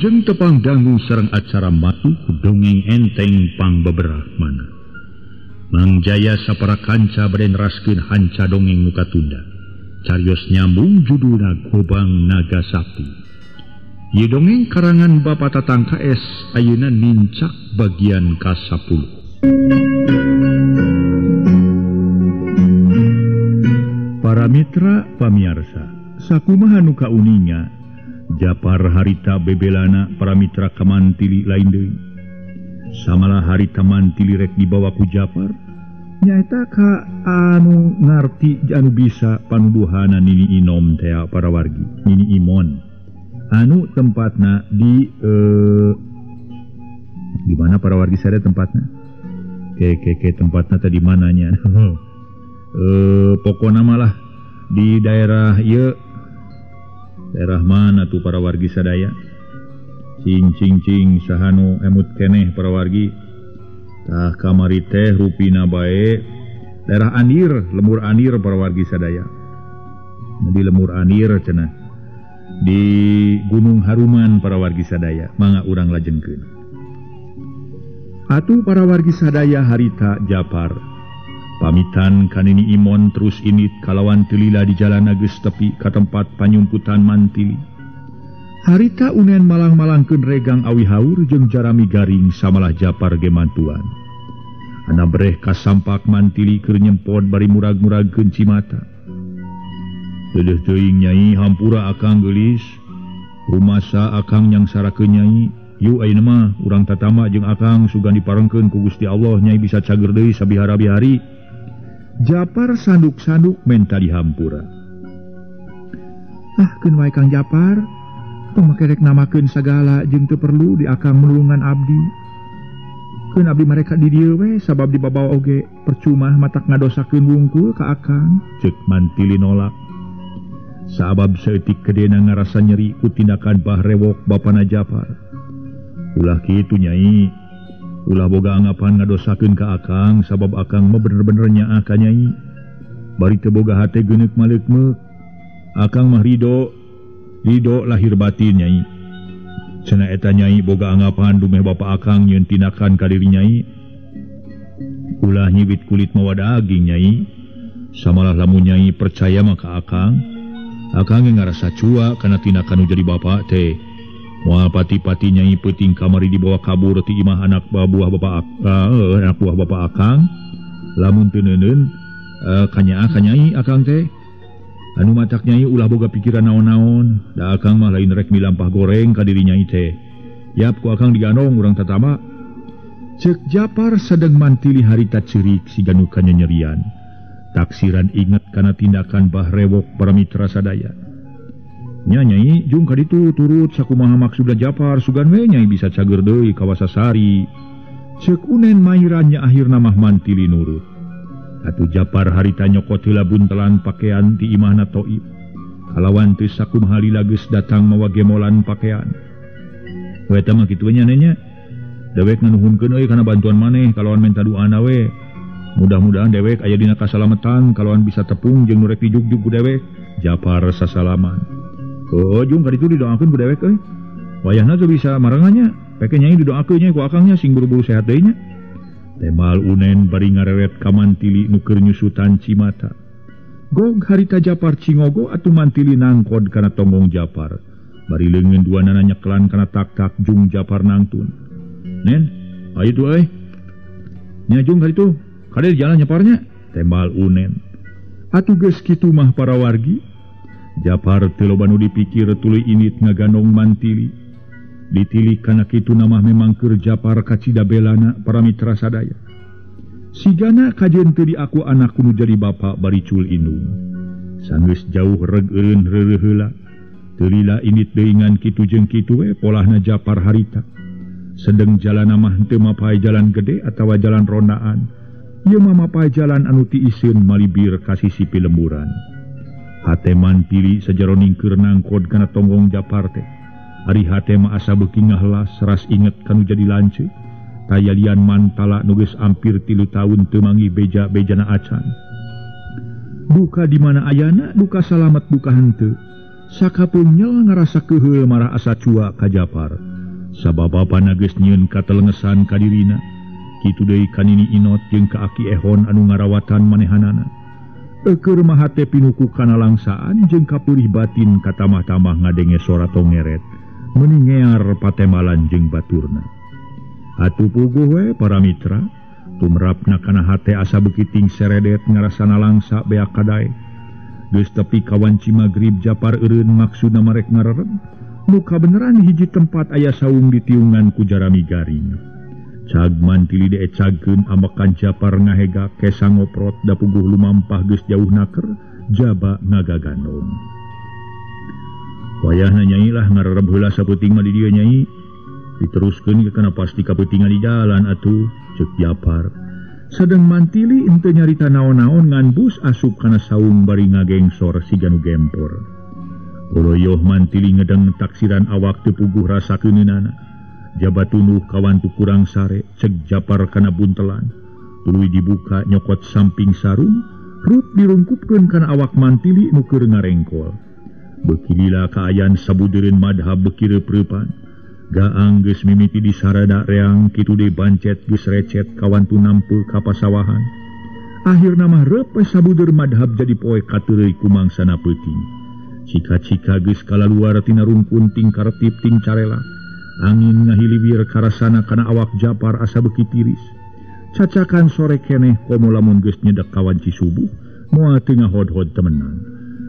Wilujeng tepang dangu sareng acara matuh dongeng enteng pangbeberah mana. Mang Jaya sapara kanca bade neraskeun hanca dongeng nu katunda. Carios nyambung judulna Gobang Naga Sakti. Ieu dongeng karangan Bapak Tatang KS ayeuna nincak bagian ka-10. Para mitra pamiarsa, sakumaha nu kauninga Japar harita bebelana para mitra kamantili lain deui. Samalah harita mantili rek dibawa ku Japar, nyaeta ka anu ngarti anu bisa panuduhana Nini Inom tea para wargi, Nini Imon. Anu tempatna di di mana para wargi sada tempatna? Ke tempatna tadi mananya? Pokona malah di daerah ieu. Daerah mana tuh para wargi sadaya? Cing cing cing sahanu emut keneh para wargi. Tah kamari teh rupina bae daerah Anir, Lemur Anir para wargi sadaya. Di Lemur Anir cenah. Di Gunung Haruman para wargi sadaya, mangga urang lajengkeun. Atuh para wargi sadaya harita Japar pamitan kanini Imon terus init kalawan telila di jalan geus tepi ka tempat panyumputan mantili. Harita unen malang-malangkeun regang awi haur jeung jarami garing samalah Japar ge mantuan. Ana breh kasampak mantili keur nyempod bari murag-muragkeun cimata. Deudeuh teuing nyai hampura akang geulis. Rumasa akang nyangsarakeun nyai. Yu ayeuna mah urang tatama jeung akang sugan diparengkeun ku Gusti Allah nyai bisa cager deui sabihara-bihari. Japar sanduk-sanduk menta dihampura. Ah, keun wae Kang Japar, tong make rek namakeun sagala jeung teu perlu di akang menulungan abdi. Keun abdi mereka di dieu we sabab dibabawa oge percuma matak ngadosakeun wungkul ka akang. Ceuk mantili nolak. Sabab saeutik kedena ngarasa nyeri ku tindakan Bah Rewok bapana Japar. Ulah kitu nyai. Ulah boga anggapan ngadosakeun ka akang sabab akang mah bener-bener nyaah ka nyai. Bari teu boga hate geuneuk maleukmeuk. Akang mah ridho, ridho lahir batin nyai. Cenah eta nyai boga anggapan dumeh bapa akang nyieun tindakan ka diri nyai. Ulah nyiwit kulit mawa daging nyai. Samalah lamun nyai percaya mah ka akang, akang ge ngarasa cua kana tindakan nu jadi bapa teh. Moal pati-pati nyai peuting kamari dibawa kabur ti imah anak buah bapak anak buah bapak akang. Lamun teu neuneun kanyaah ka nyai akang teh. Anu matak nyai ulah boga pikiran naon-naon, da akang mah lain rek milampah goreng ka diri nyai teh. Yap ku akang digandong urang tatama. Ceuk Japar sadeng mantili harita ceurik siga nu kanyanyerian. Taksiran inget kana tindakan Bah Rewok para mitra sadaya. Nya nyai jung ka ditu turut sakumaha maksudna Japar sugan we nyai bisa cager deui ka Wasasari. Ceuk unen mairan nya akhirna mah mantili nurut. Atuh Japar harita nyokot heula buntelan pakaian ti imahna Toib. Kalawan teu sakumaha lila geus datang mawa gemolan pakaian. We eta mah kitu we nya nenya. Dewek nganuhunkeun euy kana bantuan maneh kalawan menta duana we. Mudah-mudahan dewek aya dina kasalametan kalawan bisa tepung jeung nu rek dijugjug ku dewek. Japar sasalaman. Oh, jung ka ditu didoakeun ku dewek euy. Wayahna teu bisa marengannya. Peke nyai didoakeun nya ku akangnya sing buru-buru sehat deui nya. Temal unen bari ngareret ka mantili nu keur nyusutan cimata. Gog harita Japar cingogo atuh mantili nangkod kana tonggong Japar. Bari leungeun duanana nyeklan kana tak-tak jung Japar nangtun. Nen, ayo tuh euy. Nya jung ka ditu, kade jalan nyaparnya. Temal unen. Atuh geus kitu mah para wargi. Japar teu loba nu dipikir tuluy init ngagandong mantili. Ditili kana kitu namah memang keur Japar kacida belana para mitra sadaya. Sigana kajeun teu diaku anak nu jadi bapa bari cul indung. Sanggeus jauh reg eureun reureuh heula. Teu lila init deui ngan kitu jeung kitu we polahna Japar harita. Sedeng jalana mah teu mapae jalan gede atawa jalan rondaan. Ieu mah mapae jalan anu tiiseun malibir ka sisi pilemburan. Hate mantili sajaroning keur nangkod kana tonggong Japar teh. Ari hate mah asa beuki ngahelas ras inget kanu jadi lanceuk. Tayalian mantala nu geus ampir 3 taun teu manggih beja-bejana acan. Duka di mana ayana, duka salamet duka henteu. Sakapeung nyel ngarasa keuheul marah asa cua ka Japar. Sabab bapana geus nyieun katelengesan ka dirina. Kitu deui ka Nini Inot jeung ka Aki Ehon anu ngarawatan manehanana. Eukeur mah hate pinuku kana langsaan jeung kapurih batin katamah-tamah ngadenge sora tongeret meuni ngear patemalan jeung baturna. Atuh puguh we para mitra, tumrapna kana hate asa beuki ting seredet ngarasana langsa beak kadae. Geus tepi ka wanci magrib Japar eureun maksudna marek ngarerem. Muka beneran hiji tempat aya saung ditiungan ku jarami garing. Cag mantili diecagkeun ambekan Japar ngahega kesa ngoprot da puguh lumampah geus jauh naker jaba ngagagandong. Wayahna nyai lah ngarerem heula sapeuting mah di dieu nyai. Diteruskeun ge kana pasti kapeutingan di jalan atuh ceuk Japar. Sadeng mantili henteu nyarita naon-naon ngan bus asup kana saung bari ngagengsor siga nu gempor. Goloyoh mantili ngedeng taksiran awak teu puguh rasa keuneunana. Jaba tunduh kawantu kurang sare cek Japar kana buntelan. Tuluy dibuka nyokot samping sarung, rup dirungkupkeun kana awak mantili nu keur ngarengkol. Beuki lila kaayaan sabudeureun madhab beuki reupreupan. Gaang geus mimiti disarada reang kitu deui bancet geus recet kawantu nampe ka pasawahan. Akhirna mah reup sabudeur madhab jadi poe kateureuy ku mangsana peuting. Cika-cika geus kalaluar tina rungkun ting kartip ting carela. Angin ngahiliwir karasana kana awak Japar asa beuki tiris. Cacakan sore keneh komo lamun geus nyedek kawanci subuh, moal teu ngahodhod temenan.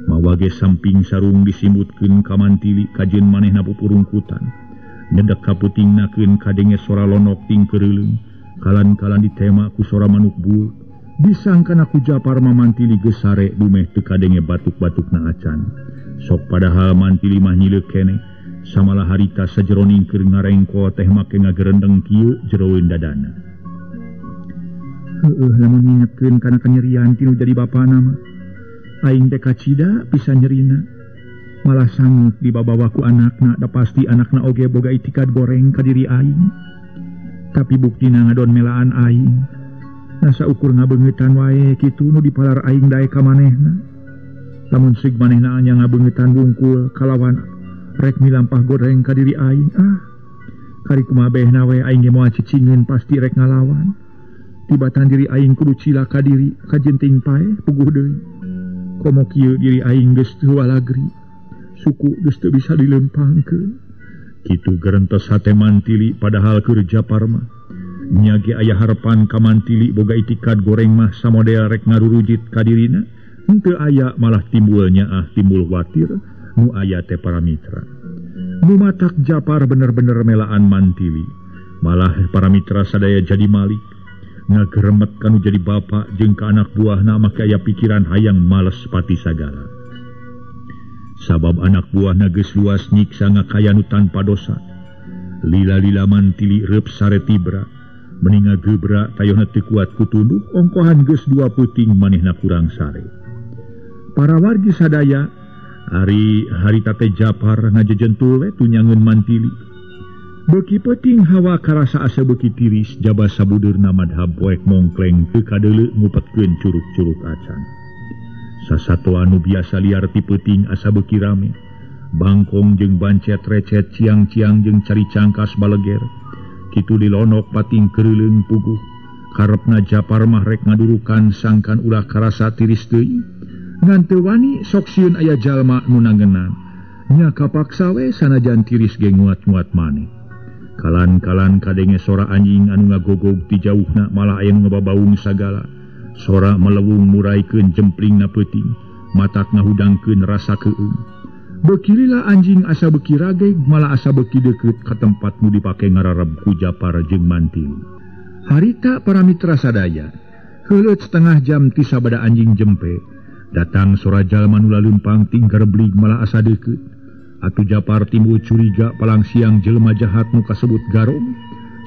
Mawa ge samping sarung disimbutkeun ka mantili kajeun manehna pupurungkutan. Nyedek ka peutingnakeun kadenge sora lonok ting keureuleung. Kalan-kalan ditema ku sora manuk buuk. Disangkana ku Japar mah mantili geus sare dumeh teu kadenge batuk-batukna acan. Sok padahal mantili mah nyileuk keneh. Samalah harita sajeroning keur ngarengko teh make ngagerendeng kieu jeroeun dadana. Heueuh lamun ngingetkeun kana kanyerian ti nu jadi bapana mah. Aing teh kacida pisan nyerina. Malah sanggup dibabawa ku anakna, da pasti anakna oge boga itikad goreng ka diri aing. Tapi buktina ngadon melaan aing. Nasa ukur ngabeungeutan wae kitu nu dipalar aing dae ka manehna. Lamun sig manehna nya ngabeungeutan wungkul kalawan rek milampah goreng ka diri aing, ah kari kumaha behna we aing ge moal cicingeun pasti rek ngalawan. Tibatan diri aing kudu cilaka diri kajenting paeh puguh deui. Komo kieu diri aing geus teu walagri, suku geus teu bisa dilempangkeun. Kitu gerentes hate mantili padahal keur Japar mah nya ge aya harepan ka mantili boga itikad goreng mah samodel rek ngarurujit ka dirina. Henteu aya malah timbul nyaah timbul watir nu aya teh para mitra. Nu matak Japar bener-bener melaan mantili. Malah para mitra sadaya jadi malik. Ngageremet kanu jadi bapa jeung ka anak buahna make aya pikiran hayang males pati sagala. Sabab anak buahna geus luas nyiksa ngakaya nu tanpa dosa. Lila-lila mantili reup sare tibra. Meni ngagebra tayohna teu kuat ku tunduh ongkohan geus dua peuting manehna kurang sare. Para wargi sadaya ari harita teh Japar ngajejentul we tunyangeun mantili. Beuki peuting hawa karasa asa beuki tiris jaba sabudeurna madhab poek mongkleng teu kadeuleu ngupetkeun curug-curug acan. Sasatoa nu biasa liar ti peuting asa beuki rame. Bangkong jeung bancet recet ciang-ciang jeung cari cangkas baleger. Kitu dilonok pating keureuleung puguh. Karepna Japar mah rek ngadurukan sangkan ulah karasa tiris deui. Ngan teu wani sok sieun aya jalma nu nangenan. Nya kapaksa we sanajan tiris ge nguat-nguat maneh. Kalan-kalan kadenge sora anjing anu ngagogog ti jauhna malah aya nu ngababaung sagala. Sora melewung muraikeun jemplingna peuting, matak ngahudangkeun rasa keueung. Beuki lila anjing asa beuki rageg malah asa beuki deukeut ka tempat nu dipake ngarareb ku Japar jeung mantili. Harita para mitra sadaya, heuleut setengah jam ti sabada anjing jempe. Datang sora jalma nu laleumpang ting gareblig malah asa deukeut. Atuh Japar timbul curiga palang siang jelema jahat nu kasebut Garong.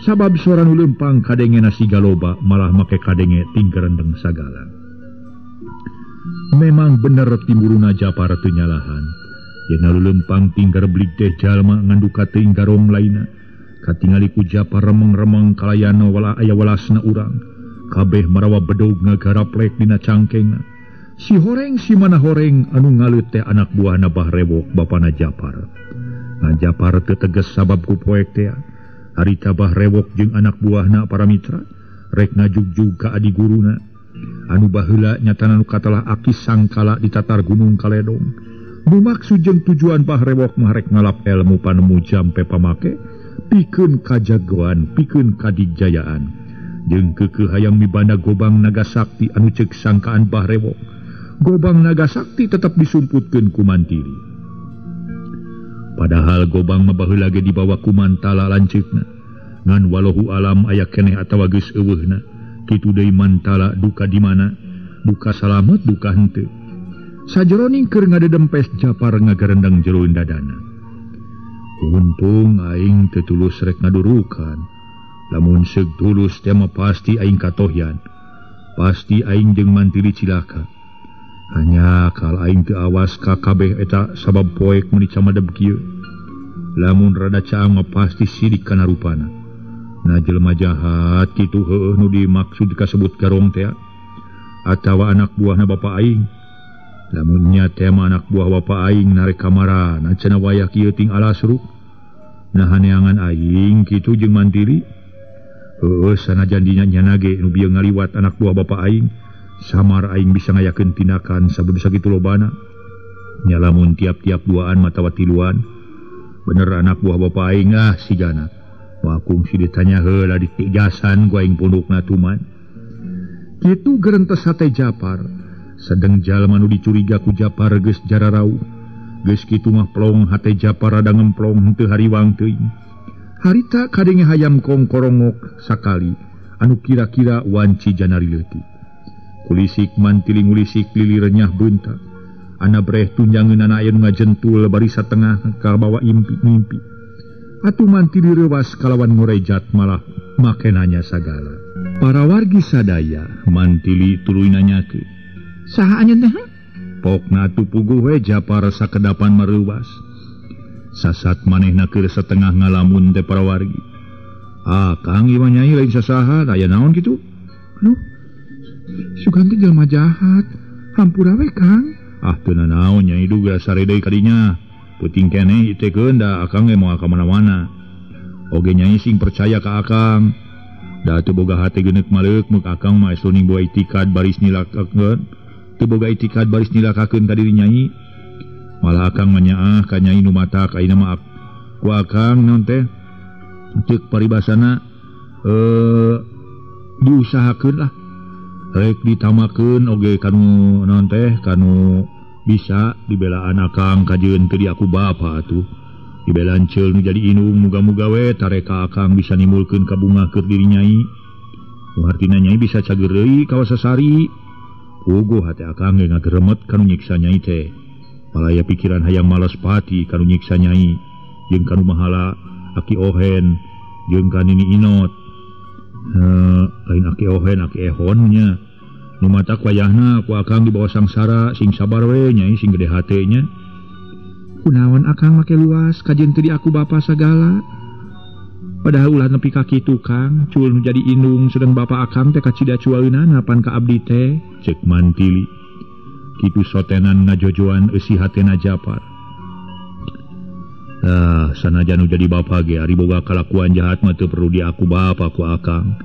Sabab sora nu leumpang kadenge nasi galoba malah make kadenge ting gerendeng sagala. Memang bener timuruna Japar teu nyalahan. Yen nu leumpang ting gareblig teh jalma nganduka teuing Garong lainna. Katingali ku Japar remeng-remeng kalayana wala aya walasna urang. Kabeh marawa bedog ngagaraplek dina cangkengna. Si horeng si mana horeng anu ngaleut teh anak buahna Bah Rewok bapana Japar. Ngan Japar teu teges sabab ku poek teh. Harita Bah Rewok jeung anak buahna para mitra rek ngajugjug ka adi guruna anu baheula nyatana nu katalah aki sangkala di tatar Gunung Kaledong. Nu maksud jeung tujuan Bah Rewok mah rek ngalap ilmu panemu jampe pamake pikeun kajagoan, pikeun kadigjayaan. Jeung keukeuh hayang mibanda Gobang Naga Sakti anu ceuk sangkaan Bah Rewok. Gobang Naga Sakti tetep disumputkeun ku Mantili. Padahal Gobang mah baheula ge dibawa ku Mantala lanceukna. Ngan walahu alam aya keneh atawa geus eueuhna. Kitu deui Mantala duka di mana, duka salamet duka henteu. Sajeroning keur ngadedempes Japar ngagarendeng jero dadana. Untung aing teu tulus rek ngadurukan. Lamun seug tulus teh mah pasti aing katohyan. Pasti aing jeung Mantili cilaka. Hanya kal aing teu awas ka kabeh eta sabab poek meuni camadeb kieu. Lamun rada caang mah pasti sidik kana rupana. Nah jelema jahat kitu heueuh nu dimaksud kasebut garong teh atawa anak buahna bapa aing. Lamun nya teh mah anak buah bapa aing narek kamarana cenah wayah kieu ting alasruk. Nah haneangan aing kitu jeung Mantili. Heueuh sanajan dinya nyana ge nu bieu ngaliwat anak buah bapa aing. Samar aing bisa ngayakeun tindakan sabab sakitu lobana. Nya lamun tiap-tiap duaan matawa tiluan bener anak buah bapa aing ah sigana. Wah kungsi ditanya heula ditigasan ku aing pundukna tuman. Kitu gerentes hate Japar. Sedeng jalma nu dicuriga ku Japar geus jararau. Geus kitu mah plong hate Japar rada ngemplong henteu hariwang teuing. Harita kadenge hayam kongkorongok sakali anu kira-kira wanci janari leutik. Kulisik Mantili ngulisik lili renyah beunta. Ana breh tunjangeunana aya nu ngajentul bari satengah kabawa impi-mimpi. Atuh Mantili reuwas kalawan ngorejat malah makenanya sagala. Para wargi sadaya Mantili tuluy nanyakeun, "Saha anjeun teh?" Pokna atuh puguh we Japar sakedapan mareuwas. Sasat manehna keur setengah ngalamun teh para wargi. "Ah, Kang ieu mah nyai lain sasaha, aya naon kitu?" "Aduh, sugan teh jelema jahat. Hampura we, Kang." "Ah, teu nanaon nyai duga sare deui ka dinya. Peuting keneh ieu teh keun da akang ge moal ka mana-mana. Oge nyai sing percaya ka akang. Da teu boga hate geuneuk maleuk meuk akang mah estuning boga itikad baris nilakakeun. Teu boga itikad baris nilakakeun ka diri nyai. Malah akang mah nyaah ka nyai nu matak ayeuna mah ku akang naon teh ceuk paribasana diusahakeun lah. Rek ditamakeun oge kanu naon teh kanu bisa dibelaan akang kajeun teu diaku bapa atuh. Dibelaan ceul nu jadi indung muga-muga we tareka akang bisa nimbulkeun kabungah keur diri nyai. Nu hartina nyai bisa cager deui ka wasasari. Puguh hate akang ge ngageremet kanu nyiksa nyai teh. Palaya pikiran hayang malas pati kanu nyiksa nyai jeung kanu mahala aki ohen jeung ka nini inot. Lain aki ohen aki ehon nya. Nu matak wayahna ku akang dibawa sangsara sing sabar we nyai sing gede hate nya. Kunaon akang make luas kajeun teu diaku bapa sagala. Padahal ulah nepi ka kitu Kang, cul nu jadi indung sedeng bapa akang teh kacida cualeunana pan ka abdi teh, ceuk Mantili. Kitu sotenan ngajojoan eusi hatena Japar. Ah, sanajan nu jadi bapa ge ari boga kalakuan jahat mah teu perlu diaku bapa ku akang.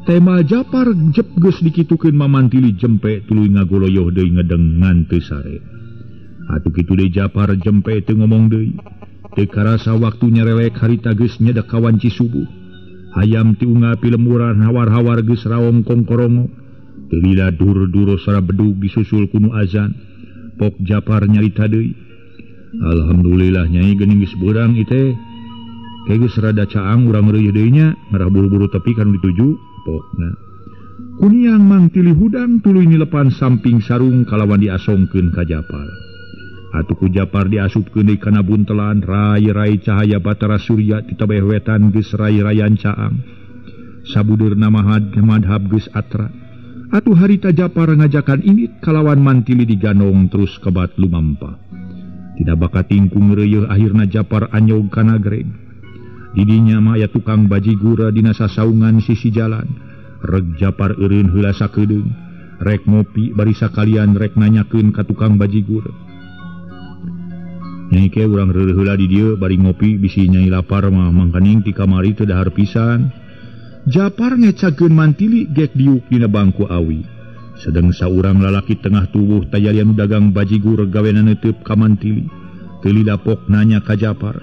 Tema Japar jep geus dikitukeun ma Mantili jempe tuluy ngagoloyoh deui ngedeng ngan teu sare. Atuh kitu deui Japar jempe teu ngomong deui. Teu karasa waktu nyarelek harita geus nyedek ka wanci subuh. Hayam ti unggal pilemburan hawar-hawar geus raong kongkorongo. Teu lila dur-duro sara bedug disusul ku nu azan. Pok Japar nyarita deui. Alhamdulillah nyai geuning geus beurang ieu teh. Ke geus rada caang urang reueuh deui nya, ngarah buru-buru tepi kanu dituju. Pokna. Kuniang Mantili hudang tuluy nilepan samping sarung kalawan diasongkeun ka Japar. Atuh ku Japar diasupkeun deui kana buntelan rai-rai cahaya batara surya ti tebeh wetan geus rai-rayan caang. Sabudeurna madhab geus atra. Atuh harita Japar ngajakan indit kalawan Mantili diganong terus kebat lumampah. Tidak bakat tingkung reueuh akhirna Japar anyog kana greg. Didinya mah aya tukang bajigura dina sasaungan sisi jalan. Reg Japar eureun heula sakedeung. Rek ngopi bari sakalian rek nanyakeun ka tukang bajigur. Nyai ke urang reureuh heula di dieu bari ngopi bisi nyai lapar mah mangkaning ti kamari teu dahar pisan. Japar ngecakeun mantili gek diuk dina bangku awi. Sedeng saurang lalaki tengah tubuh tayalian dagang bajigur gawena neuteub ka mantili. Teu lilapok nanya ka Japar.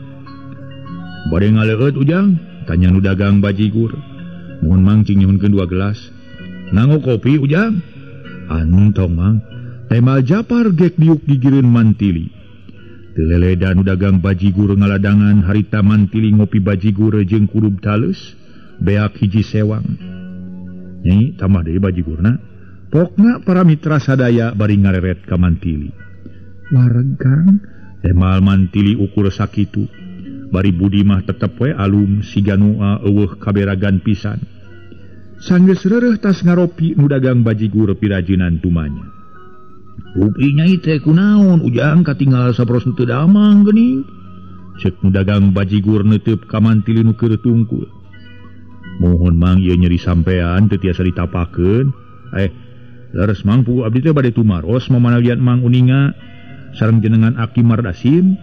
Bade ngaleueut ujang? Tanya nu dagang bajigur. Mohon mang cing nyuhunkeun 2 gelas. Nganggo kopi ujang? Antong mang. Temal Japar gek diuk gigireun mantili. Teu leleda nu dagang bajigur ngaladangan harita mantili ngopi bajigur jeung kurub taleus beak hiji sewang. Nyai tambah deui bajigurna. Pokna para mitra sadaya bari ngareret ka mantili. Wareg Kang? Temal mantili ukur sakitu. Bari budi mah tetep we alum siga nu eueuh kaberagan pisan. Sanggeus reureuh tas ngaropi nu dagang bajigur pirajinan tumanya. Upi nyai teh kunaon ujang katinggal sapros nu teu damang geuning. Ceuk nu dagang bajigur neuteub ka mantili nu keur tungkul. Mohon mang ieu nyeri sampean teu tiasa ditapakeun. Leres mang pugu abdi teh bade tumaros mamana lian mang uninga sareng jenengan Aki Mardasim.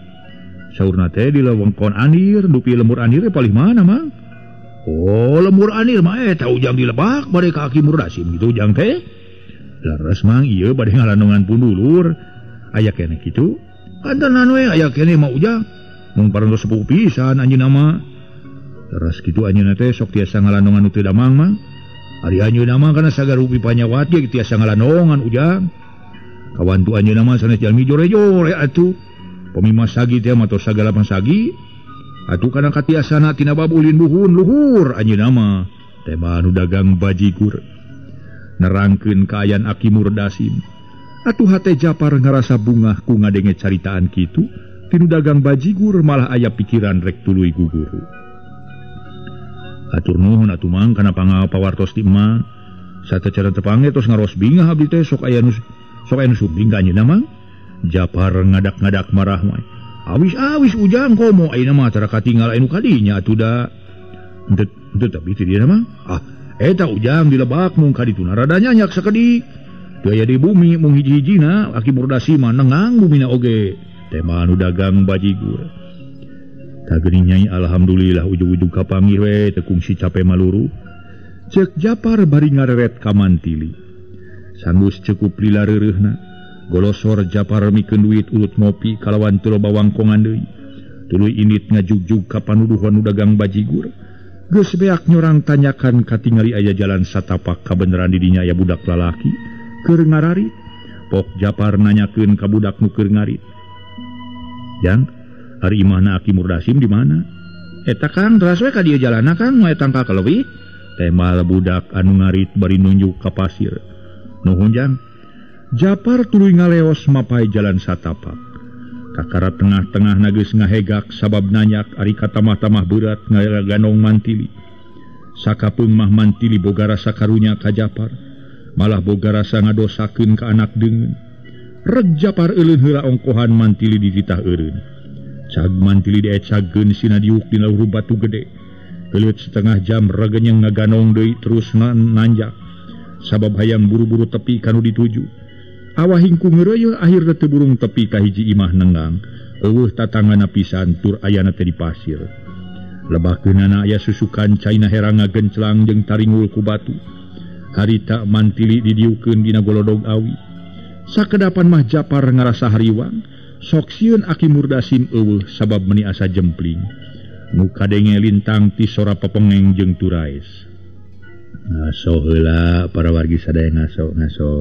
Saurna teh di lewengkon anir, dupi lembur anir palih mana mang? Oh, lembur anir mah eta ujang di lebak bade ka Aki Murdasim gitu ujang teh. Leres mang ieu bade ngalandongan pundulur. Aya keneh kitu? Kantenan we aya keneh mah ujang. Mung parantos sepuh pisan anjeunna mah. Leres kitu anjeunna teh sok tiasa ngalandongan nu teu damang mah. Ari anjeunna mah kana sagarupi panyawat ge tiasa ngalandongan ujang. Kawantu anjeunna mah sanes jalmi jore-jore atuh. Pami masagi teh mah tos sagala masagi. Atuh kana katiasana tina bab ulin buhun luhur anjeunna mah. Teh mah nu dagang bajigur. Nerangkeun kaayaan Aki Murdasim. Atuh hate Japar ngarasa bungah ku ngadenge caritaan kitu, tinu dagang bajigur malah aya pikiran rek tuluy guguru. Atur nuhun atuh mang kana pangapawartos ti emang. Satecara tepange tos ngaros bingah abdi teh sok aya nu sumping ka anjeunna mang. Japar ngadak-ngadak marah mah. Awis-awis ujang komo ayeuna mah tara katinggal anu kadinya atuh da. Henteu tapi ti dieu mah. Ah, eta ujang dilebak mung ka dituna rada nyanyak sakedik. Teu aya di bumi mung hiji-hijina Aki Murdasim mah nengang bumina oge. Teh mah nu dagang bajigur. Tah geuning nyai alhamdulillah ujug-ujug kapanggih we teu kungsi cape maluru. Ceuk Japar bari ngareret ka mantili. Sanggeus cukup lila reureuhna. Golosor Japar mikeun duit ulut ngopi kalawan teu loba wangkongan deui. Tuluy indit ngajugjug ka panuduhan nu dagang bajigur. Geus beak nyorang tanyakan katingali aya jalan satapak kabeneran di dinya aya budak lalaki keur ngararit. Pok Japar nanyakeun ka budak nu keur ngarit. Jang, ari imahna Aki Murdasim di mana? Eta Kang, teras we ka dieu jalanna Kang, moe tangkal ka leuwih. Temal budak anu ngarit bari nunjuk ka pasir. Nuhun Jang. Japar tuluy ngaleos mapai jalan satapak. Kakara tengah-tengah geus ngahegak sabab nanyak ari katamah-tamah berat ngaganong mantili. Sakapeung mah mantili boga rasa karunya ka Japar, malah boga rasa ngadosakeun ka anak deungeun. Reg Japar euleun heula ongkohan mantili dititah eureun. Cag mantili diecagkeun sina diuk dina luhur batu gede. Keuleut setengah jam regenyeng ngaganong deui terus nanjak. Sabab hayang buru-buru tepi kanu dituju. Awah hingkung ngeureuyeuh akhirna teu burung tepi ka hiji imah nenggang. Eueuh tatangana pisan tur ayana teh di pasir. Lebakeunana aya susukan caina herang ngagenclang jeung taringul ku batu. Harita mantili didiukeun dina golodog awi. Sakedapan mah Japar ngarasa hariwang. Sok sieun Aki Murdasim eueuh sabab meuni asa jempling. Nu kadenge lintang ti sora pepengeng jeung turaes. Ngaso heula para wargi sadaya ngaso ngaso.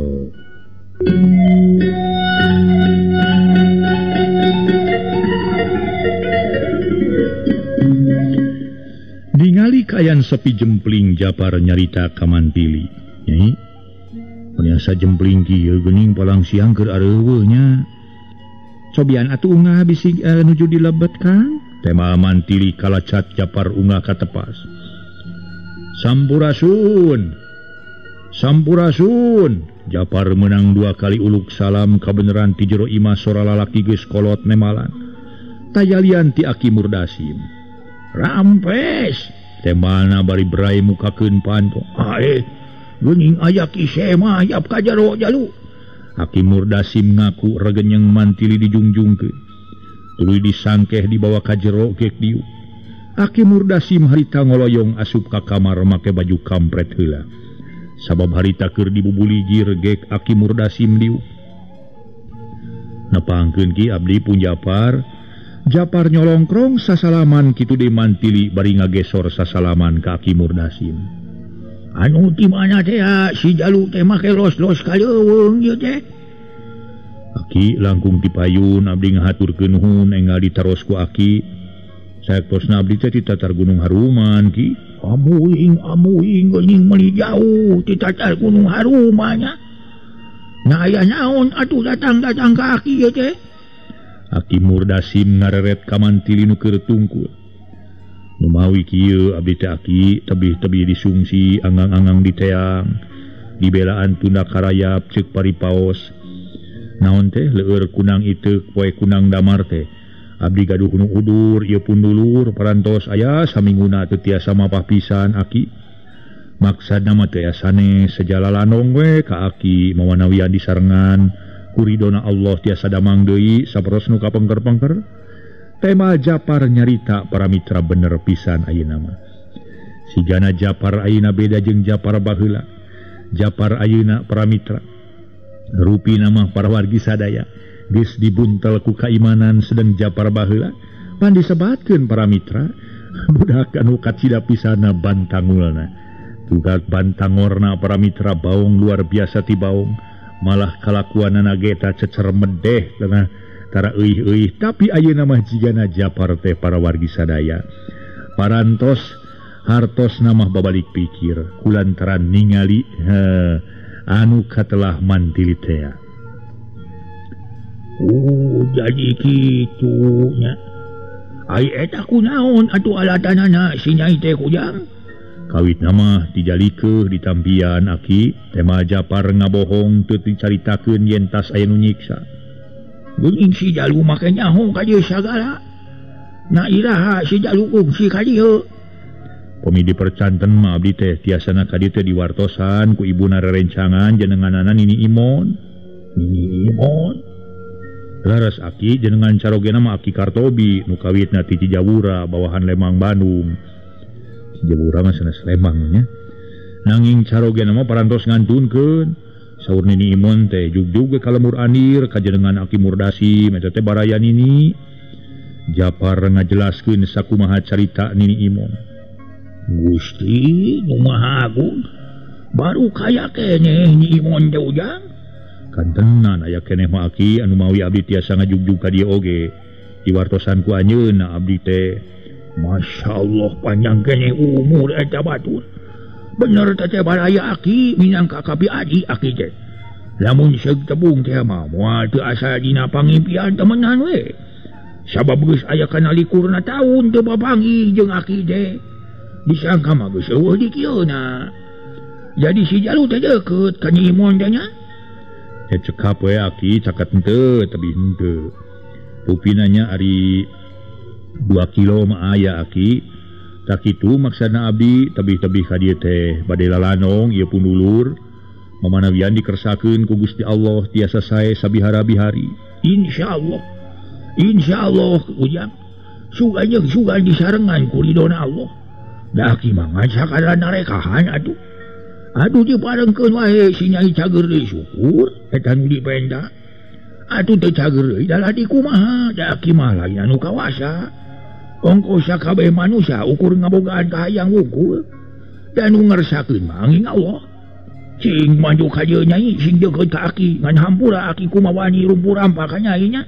Ningali kaayaan sepi jempling Japar nyarita ka mantili. Nyai, mun asa jempling kieu geuning palang siang keur areuweuh nya. Cobian atuh ungah bisi nuju dilebet Kang. Tema mantili kalacat Japar ungah katepas. Sampurasun. Sampurasun. Japar menang 2 kali uluk salam kabeneran ti jero imah sora lalaki geus kolot nemalan. Tayalian ti Aki Murdasim. Rampes. Temana bari berai mukakeun panto. Geuning aya Ki Sema yap ka jaro jalu. Aki Murdasim ngaku regenyeng mantili dijungjungkeun. Tuluy disangkeh dibawa ka jero gek diuk. Aki Murdasim harita ngoloyong asup ka kamar make baju kampret heula. Sabab harita keur dibubuligir gek Aki Murdasim diuk. Nepangkeun ki abdi pun Japar. Japar nyolongkrong sasalaman kitu deui Mantili bari ngagesor sasalaman ka Aki Murdasim. Anu ti mana teh si Jalu teh make los-los ka leuweung ieu teh. Aki langkung ti payun abdi ngahaturkeun nuhun enggal ditaros ku Aki. Saektosna abdi teh ti Tatar Gunung Haruman ki. Amuing amuing geuning meuli jauh ti Tatar Gunung Haruman nya. Nah aya naon atuh datang-datang ka Aki ieu teh? Aki Murdasim ngareret ka Mantili nu keur tungkul. Numawi kieu abdi teh Aki tebih-tebih disungsi anggang-anggang diteang. Dibelaan tunda karayap ceuk paripaos. Naon teh leueur kunang iteuk poe kunang damar teh. Abdi gaduh nu udur ieu pun dulur parantos aya saminguna teu tiasa mapah pisan Aki. Maksudna mah teu aya sanes sejalalanong we ka Aki mawanawian disarengan kuridona Allah tiasa damang deui saperos nu kapengker-pengker. Tema Japar nyarita para mitra bener pisan ayeuna mah. Sigana Japar ayeuna beda jeung Japar baheula. Japar ayeuna para mitra rupi nama para wargi sadaya geus dibuntel ku kaimanan sedang Japar baheula pan disebatkeun para mitra budak anu kacida pisana bantangulna tugas bantangorna para mitra baong luar biasa ti baong malah kalakuanana ge ta cecer medeh tengah tara euih-euih tapi ayeuna mah jigana Japar teh para wargi sadaya parantos hartos namah babalik pikir kulantaran ningali anu katelah Mantili tea. Oh jadi kitu nya. Ai eta kunaon atuh alatanana si Nyai teh kujang? Kawit nama dijalikeuh ditampian Aki tema Japar ngabohong teu dicaritakeun yen tas aya nu nyiksa. Geuning si Jalu make nyaho ka dieu sagala. Na iraha si Jalu kungsi ka dieu. Pami dipercanten mah abdi teh tiasana ka dieu teh diwartosan ku ibuna rerencangan jenenganana Nini Imon. Nini Imon. Laras Aki jenengan carogena mah Aki Kartobi nu kawitna ti Cijawura bawahan Lemang Bandung. Cijawura mah sanes Lembang nya. Nanging carogena mah parantos ngantunkeun. Saur Nini Imon teh jugjug ka lemur anir ka jenengan Aki Murdasim eta teh baraya Nini. Japar ngajelaskeun sakumaha carita Nini Imon. Gusti nu Maha Agung baru kaya keneh Nyi Imon teh ujang. Kantenan aya keneh mah Aki anu mawi abdi tiasa ngajugjug ka dieu oge. Diwartosan ku anjeunna abdi teh. Masya Allah panjang keneh umur eta batur. Bener teh baraya Aki minangka kapi adi Aki teh. Lamun seug tebung teh mah moal teu asa dina pangimpian temenan we. Sabab geus aya kana likurna taun teu bapanggih jeung Aki teh. Disangka mah geus eueuh di kieuna. Jadi si Jalu teh deukeut ka Nyi Imon teh nya. Teh cekap we Aki caket henteu tebih henteu. Pupina nya ari 2 kilo mah aya Aki. Tak kitu maksana abdi tebih-tebih ka dieu teh bade lalanong ieu pun dulur. Mamanawian dikersakeun ku Gusti Allah tiasa sae sabihara-bihari. Insyaallah. Insyaallah ujang. Sugan jeung sugan disarengan ku ridona Allah. Da Aki mah ngan sakadar narekahan atuh. Aduh diparengkeun wae si Nyai cager deui syukur eta nu dipenda. Atuh teu cager deui dalah dikumaha da Aki mah lain anu kawasa. Ongko sakabeh manusia ukur ngabogaan kahayang wungkul. Da nu ngersakeun mah angin Allah. Cing maju ka dieu Nyai sing deukeut ka Aki ngan hampura Aki kumaha wani rumpur rampa ka Nyai nya.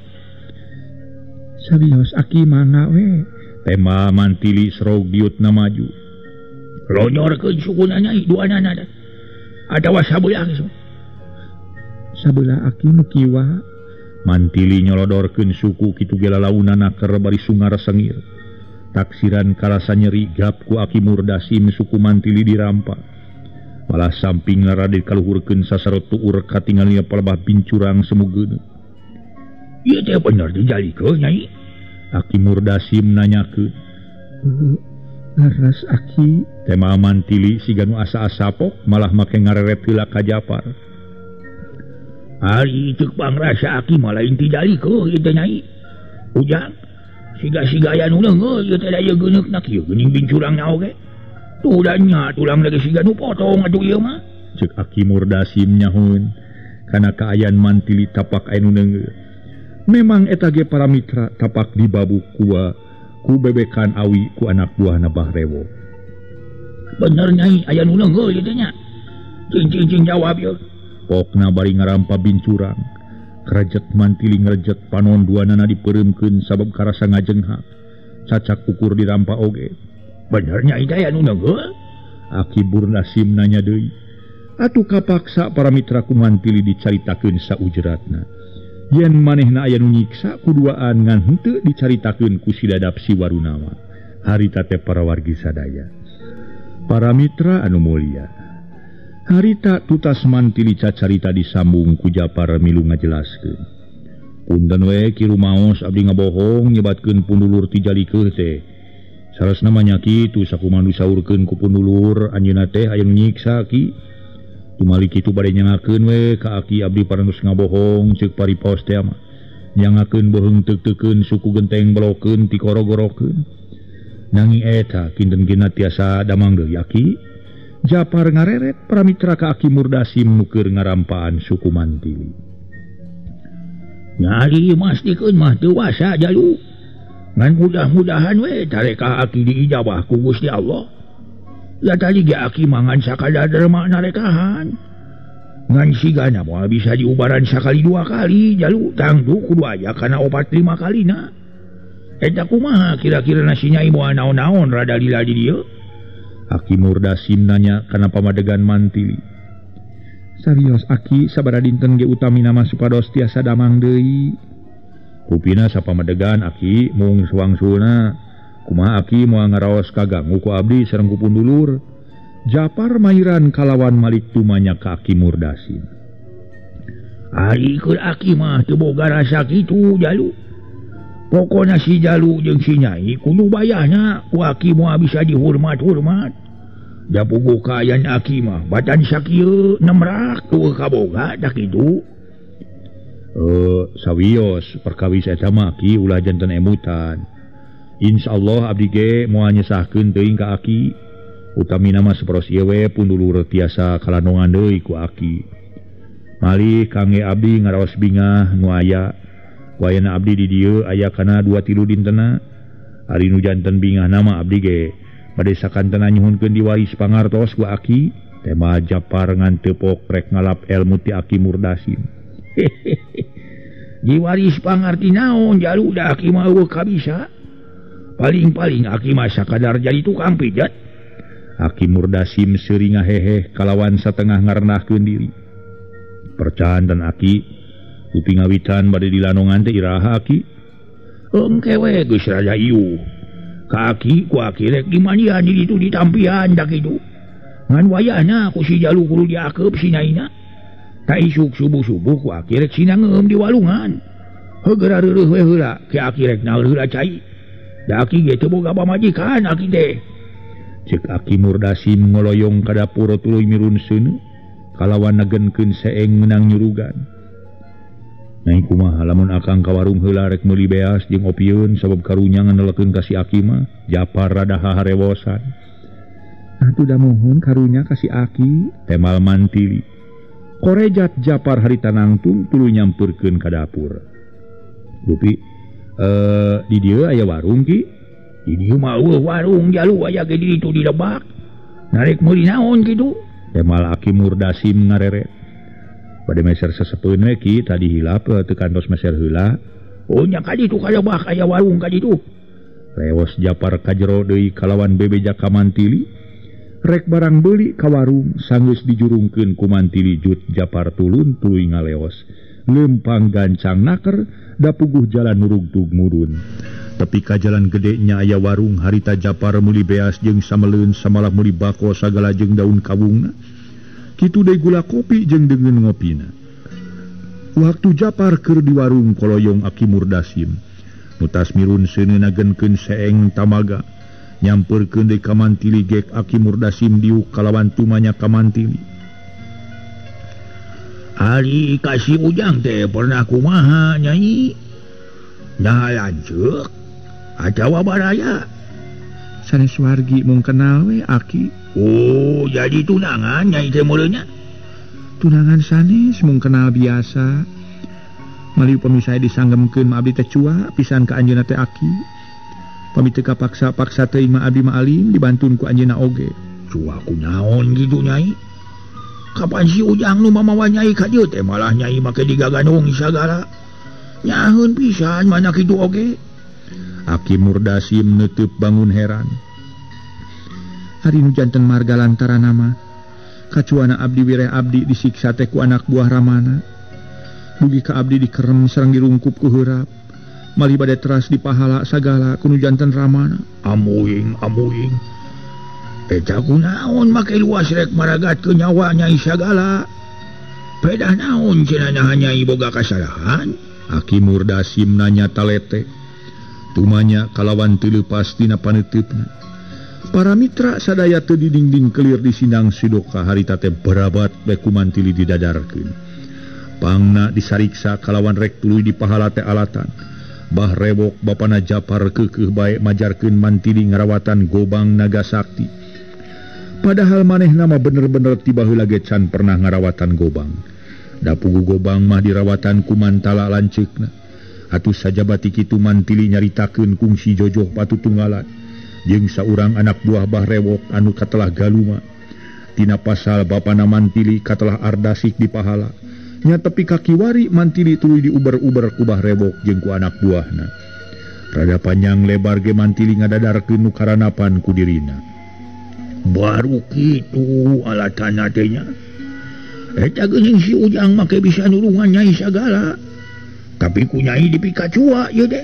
Sabios Aki mangga we. Tema Mantili serog diutna maju. Lonyorkeun sukuna Nyai duanana teh. Atawa sabelah geus. Sabelah Aki nu kiwa. Mantili nyolodorkeun suku kitu ge lalaunana keur bari sungar sengir. Taksiran karasa nyeri gap ku Aki Murdasim suku Mantili dirampa. Malah samping rada kaluhurkeun sasarot tuur katingalina palebah bincurang semugeun. Ieu teh bener dijalikeun Nyai. Aki Murdasim nanyakeun. Laras Aki. Tema Mantili siga nu asa-asa pok malah make ngareret heula ka Japar. Ari ceuk pangrasa Aki mah lain tijalikeun ieu teh Nyai. Ujang siga-siga aya nu leungeuh ieu teh da ieu geuneukna kieu geuning bincurangna oge. Tulangnya tulang lagi siga nu potong atuh ieu mah. Ceuk Aki Murdasim nyahun kana kaayaan Mantili tapak aya nu neungeuh. Memang eta ge para mitra tapak dibabuk kua ku bebekan awi ku anak buahna Bah Rewo. Bener Nyai aya nu leungeuh ieu teh nya. Cing-cing jawab ieu. Pokna bari ngarampa bincurang. Krejet Mantili ngrejet panon duanana dipereumkeun sabab karasa ngajenghak. Cacak ukur dirampa oge. Bener Nyai teh aya nu neungeuh? Aki Murdasim nanya deui. Atuh kapaksa para mitra ku Mantili dicaritakeun saujratna. Yen manehna aya nu nyiksa kuduaan ngan henteu dicaritakeun ku si Dadap si Warunawa. Harita teh para wargi sadaya. Para mitra anu mulia. Harita tutas Mantili cacarita disambung ku Japar milu ngajelaskeun. Punten we ki rumaos abdi ngabohong nyebatkeun pundulur ti jalikeuh teh. Saresna mah nya kitu sakumaha nu disaurkeun ku pundulur anjeunna teh aya nu nyiksa ki. Tumali kitu bade nyangakeun we ka aki abdi parantos ngabohong ceuk paripos teh mah. Nyangakeun beuheung teuk-teukeun suku genteng belokeun tikoro-gorokeun. Nanging eta kinten-kinten tiasa damang deui aki. Japar ngareret para mitra ka Aki Murdasim nu keur ngarampaan suku Mantili. Nyari mastikeun mah teu wasa jalu. Ngan mudah-mudahan we tarekah aki diijabah ku Gusti Allah. Ya tadi ge aki mangan sakadar derma narekahan. Ngan sigana moal bisa diubaran sakali dua kali jalu tangtu kudu aya kana 4-5 kalina. Eta kumaha kira-kira nasi nyai moal naon-naon rada lila di dieu? Aki Murdasim nanya kana pamadegan Mantili. Sarios aki sabaraha dinten ge utamina mah supados tiasa damang deui. Kupina sapamadegan aki mung suwangsulna. Kumaha aki moal ngaraos kaganggu ku abdi sareng ku pundulur. Japar mairan kalawan malik tumanya ka Aki Murdasim. Ari keur aki mah teu boga rasa kitu jalu. Pokona si jalu jeung si nyai kudu bayahna ku aki moal bisa dihormat-hormat. Da puguh kaayaan aki mah batan sakieu nemrak teu kaboga da kitu. Sawios perkawis eta mah aki ulah janten emutan. Insyaallah abdi ge moal nyesahkeun teuing ka aki. Utamina mah saperos ieu we pundulur tiasa kalanongan deui ku aki. Malih kangge abdi ngaraos bingah nu aya. Wayana abdi di dieu aya kana 2-3 dintena. Ari nu janten bingah nama abdi ge bade sakantena nyuhunkeun diwaris pangartos ku aki. Tema Japar ngan tepok rek ngalap elmu ti Aki Murdasim. Diwaris pangarti naon jalu da aki mah eueuh kabisa. Paling-paling aki mah sakadar jadi tukang pijat. Aki Murdasim seuri ngaheheh kalawan satengah ngarenahkeun diri. Percahan dan aki upi ngawitan bade dilanongan teh iraha aki. Engke we geus rada ieu. Ka aki ku aki rek dimandian di ditu ditampian da kitu. Ngan wayahna ku si jalu kudu diakeup si nyaina. Ta isuk subuh-subuh ku aki rek sinangeum di walungan. Heugera reureuh we heula ki aki rek naeur heula cai. Da aki ge teu boga pamajikan aki teh. Ceuk Aki Murdasim ngoloyong ka dapur tuluy mirun seuneu kalawan nagenkeun seeng meunang nyurugan. Nai kumaha lamun akang ka warung heula rek meuli beas jeung opieun sabab karunya nganelekeun ka si aki mah. Japar rada haharewosan. Atuh da muhun karunya ka si aki temal Mantili. Korejat Japar harita nangtung tuluy nyampeurkeun ka dapur. Dupi di dieu aya warung ki? Di dieu mah eueuh warung jalu aya ge di ditu di lebak. Narek meuli naon kitu? Temal Aki Murdasim ngareret. Bade meser sesepeun we ki tadi hilap teu kantos meser heula. Oh nya ka ditu ka lebak aya warung ka ditu. Lewos Japar ka jero deui kalawan bebeja ka Mantili. Rek barang beuli ka warung sanggeus dijurungkeun ku Mantili jut Japar tulun tuluy ngaleos. Leumpang gancang naker da puguh jalan nurugtug murun. Tepi ka jalan gede nya aya warung harita Japar meuli beas jeung sameleun samalah meuli bako sagala jeung daun kawungna. Kitu deui gula kopi jeung deungeun ngopina. Waktu Japar keur di warung koloyong Aki Murdasim. Nu tas mirun seuneu nagenkeun seeng tamaga. Nyampeurkeun deui ka Mantili gek Aki Murdasim diuk kalawan tumanya ka Mantili. Ari ka si Ujang teh pernah kumaha nyai? Nah lanceuk atawa baraya. Sanes wargi mung kenal we aki. Oh, jadi tunangan nyai teh muleunya. Tunangan sanes mung kenal biasa. Mali upami saya disanggemkeun mah abdi teh cua pisan ka anjeunna teh aki. Pami teu kapaksa-paksa teuing mah abdi mah alim dibantun ku anjeunna oge. Cua kunaon kitu nyai? Kapan si Ujang nu mamawa nyai ka dieu teh malah nyai make digaganung sagala. Nyaheun pisan mana kitu oge. Aki Murdasim neuteub bangun heran. Ari nu janten marga lantaran nama kacuana abdi wireh abdi disiksa teh ku anak buah Ramana. Dugi ka abdi dikerem sareng dirungkup ku heurap. Malih bade teras dipahala sagala ku nu janten Ramana. Amuing amuing. Eta kunaon make luas rek maragatkeun nyawa nyai sagala. Pedah naon cenah naha nyai boga kasalahan? Aki Murdasim nanya talete. Tumanya kalawan teu leupas tina paneuteup. Para mitra sadaya teu didingding kelir di sindang sidoka harita teh berabat we ku Mantili didadarkeun. Pangna disariksa kalawan rek tuluy dipahala teh alatan. Bah Rewok bapana Japar keukeuh bae majarkeun Mantili ngarawatan gobang naga sakti. Padahal manehna mah bener-bener ti baheula ge can pernah ngarawatan gobang. Da pugu gobang mah dirawatan ku Mantala lanceukna. Atuh sajabati kitu Mantili nyaritakeun kungsi jojoh patutunggalan jeung saurang anak buah Bah Rewok anu katelah galuma. Tina pasal bapana Mantili katelah ardasik dipahala. Nya tepi kakiwari Mantili tuluy diuber-uber ku Bah Rewok jeung ku anak buahna. Rada panjang lebar ge Mantili ngadadarkeun nu karanapan ku dirina. Baru kitu alatana teh nya. Eta geuning si Ujang make bisa nulungan nyai sagala. Tapi ku nyai dipikacua ieu deh.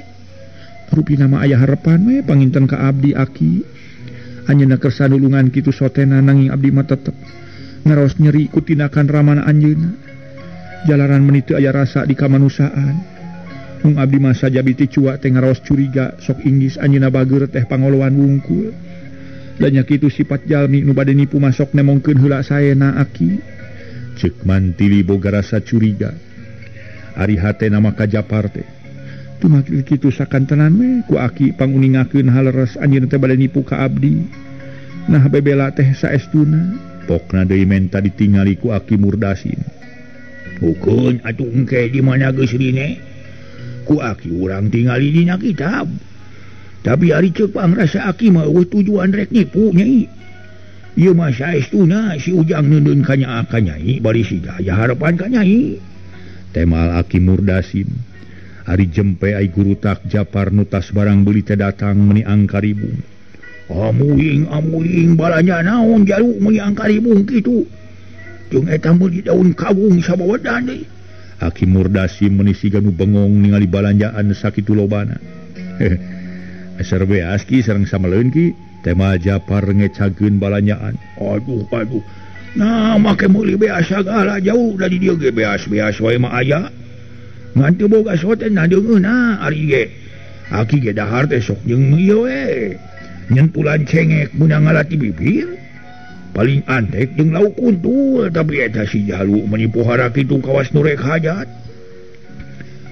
Rupina mah aya harepan we panginten ka abdi aki. Anjeunna kersa nulungan kitu sotena nanging abdi mah tetep ngaraos nyeri ku tindakan Ramana anjeunna. Jalaran meni teu aya rasa di kamanusiaan. Mung abdi mah sajabi ti cua teh ngaraos curiga sok inggis anjeunna bageur teh pangoloan wungkul. Da nya kitu sifat jalmi nu bade nipu mah sok nemongkeun heula saena aki. Ceuk Mantili boga rasa curiga. Ari hatena mah ka Japar teh. Tumakil kitu sakantenan we ku aki panguningakeun haleres anjeunna teh bade nipu ka abdi. Nah bebela teh saestuna. Pokna deui menta ditingali ku Aki Murdasim. Hukeun atuh engke di mana geus rine? Ku aki urang tingali dina kitab. Tapi ari ceuk pangrasa aki mah eueuh tujuan rek nipu nyai. Ieu mah saestuna si Ujang neundeun ka nyaah ka nyai bari siga aya harepan ka nyai. Temal Aki Murdasim. Ari jempe ai gurutak Japar nu tas barang beuli teh datang meuni angkaribung. Amuing amuing balanja naon jalu meuni angkaribung kitu. Jeung eta meuli daun kawung sabawedan deui. Aki Murdasim meuni siga nu bengong ningali balanjaan sakitu lobana. Aser beas ki sareng sameleun ki. Temal Japar ngecageun balanjaan. Aduh aduh. Nah make meuli beas sagala jauh dari dieu ge beas-beas wae mah aya. Ngan teu boga soten deungeunna ari ge. Aki ge dahar teh sok jeung ieu we. Nyentulan cengek meunang ngalati bibir. Paling antek jeung lauk kuntul tapi eta si jalu meuni pohara kitu kawas nu rek hajat.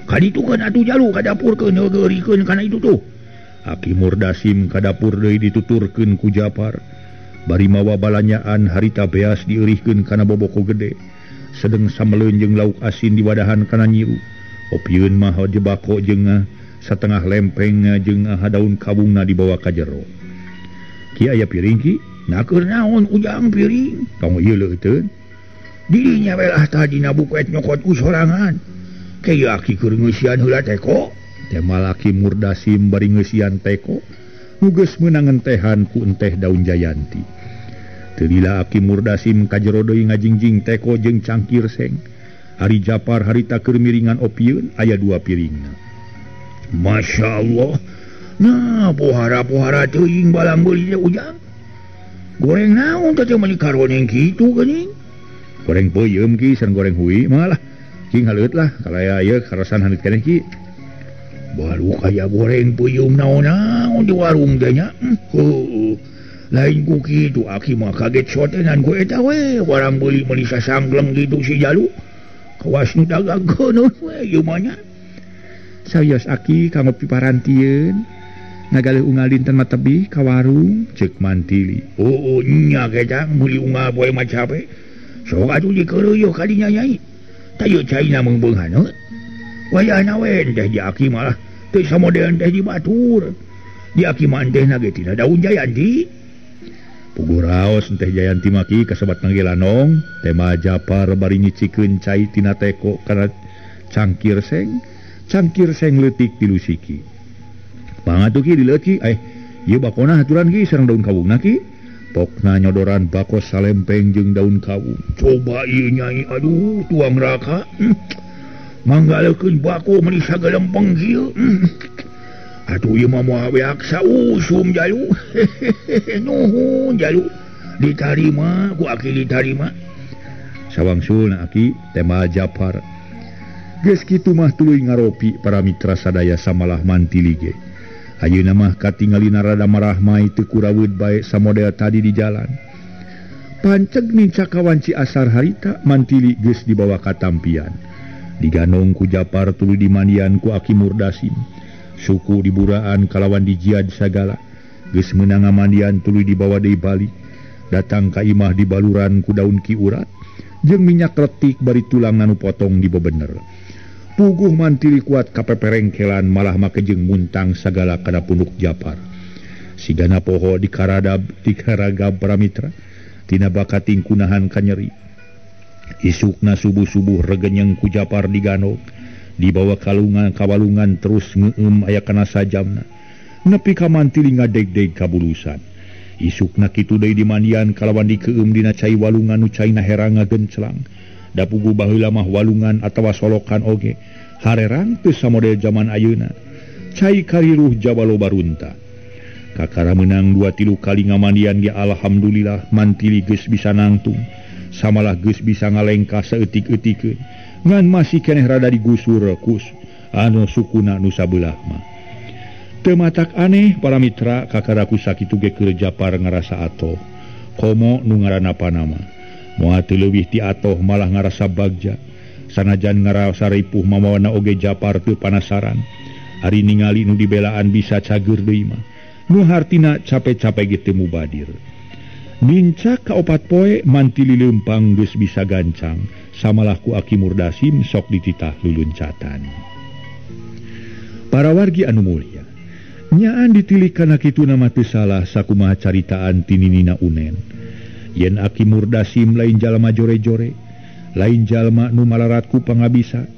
Kaditu kan atuh jalu ka dapur keun neugeurikeun kana itu tuh. Aki Murdasim ka dapur deui dituturkeun ku Japar. Bari mawa balanyaan harita beas dieurihkeun kana boboko gede. Sedeng sameleun jeung lauk asin diwadahan kana nyiru. Opieun mah jebako jeung satengah lempeng jeung daun kawungna dibawa ka jero. Ki aya piring ki? Nah keur naon Ujang piring? Tong ieu leuteun. Dirinya we lah tadi na buket nyokot ku sorangan. Ke ieu aki keur ngeusian heula teko. Temal Aki Murdasim bari ngeusian teko. Nu geus meunang entehan ku enteh daun jayanti. Teu lila Aki Murdasim ka jero deui ngajingjing teko jeung cangkir seng. Ari Japar harita keur miringan opieun aya dua piringna. Masya Allah. Nah pohara-pohara teuing balang beuli teh Ujang. Goreng naon teh meuni karoneng kitu geuning? Goreng peuyeum ki sareng goreng hui mah lah. Cing haleut lah kalaya ieu karasan haneut keneh ki. Baru kaya goreng peuyeum naon-naon di warung teh nya. Heuh. Lain ku kitu aki mah kaget sotenan ku eta we warang beuli meuni sasanggleng kitu si jalu. Kawas nu dagangkeun we ieu mah nya. Sawios aki kanggo piparantieun. Nagaleuh unggal dinten mah tebih ka warung ceuk Mantili. Oh nya gejang meuli unggal poe mah cape. Sok atuh dikeureuh ka dinya nyai. Tayu caina meungbeunghaneut. Wayahna we teh di aki malah teu samodel teh di batur. Di aki mah teh na ge tina daun jayanti. Puguh raos teh Jayanti maki kasebat nanggelanong tema Japar bari nyicikeun cai tina teko kana cangkir seng leutik tilu siki. Pangatuh ki dileutik ki ieu bakona haturan ki sareng daun kawungna ki. Pokna nyodoran bako salempeng jeung daun kawung. Coba ieu nyai aduh tuang raka. Manggaleukeun bako meuni sagalempeng kieu. Atuh ieu mah moal beak sausum jalu. Nuhun jalu. Ditarima ku aki ditarima. Sawangsulna aki tema Japar. Geus kitu mah tuluy ngaropi para mitra sadaya samalah Mantili ge. Ayeuna mah katingalina rada marahmai teu kuraweut bae samodel tadi di jalan. Panceg nincak kawanci asar harita Mantili geus dibawa ka tampian. Diganong ku Japar tuluy dimandian ku Aki Murdasim. Suku diburaan kalawan dijiad sagala. Geus meunang ngamandian tuluy dibawa deui balik. Datang ka imah dibaluran ku daun ki urat jeung minyak retik bari tulang anu potong dibebener. Puguh Mantili kuat kapeperengkelan malah make jeung muntang sagala kana punuk Japar. Sigana poho dikaradab dikaragab para mitra tina bakating kunahan kanyeri. Isukna subuh-subuh regenyeng ku Japar diganok. Dibawa kalungan kawalungan terus ngeum aya kana sajamna. Nepi ka Mantili ngadegdeg kabulusan. Isukna kitu deui dimandian kalawan dikeum dina cai walungan nu caina herang ngagenclang. Da puguh baheula mah walungan atawa solokan oge harerang teu samodel jaman ayeuna. Cai kariruh jaba loba runta. Kakara meunang 2-3 kali ngamandian ge alhamdulillah Mantili geus bisa nangtung. Samalah geus bisa ngalengkah saeutik-eutikeun. Ngan masih keneh rada digusur kus anu sukuna nu sabelah mah. Teu matak aneh para mitra kakara ku sakitu ge keur Japar ngarasa atoh. Komo nu ngaranna panama. Moal teu leuwih ti atoh malah ngarasa bagja. Sanajan ngarasa ripuh mamawana oge Japar teu panasaran. Ari ningali nu dibelaan bisa cager deui mah. Nu hartina cape-cape ge teu mubadir. Nincak ka opat poe Mantili leumpang geus bisa gancang. Samalah ku Aki Murdasim sok dititah luluncatan. Para wargi anu mulia, nyaan ditilik kana kitu nama teu salah sakumaha caritaan tininina unen. Yen Aki Murdasim lain jalma jore-jore, lain jalma nu malarat ku pangabisa,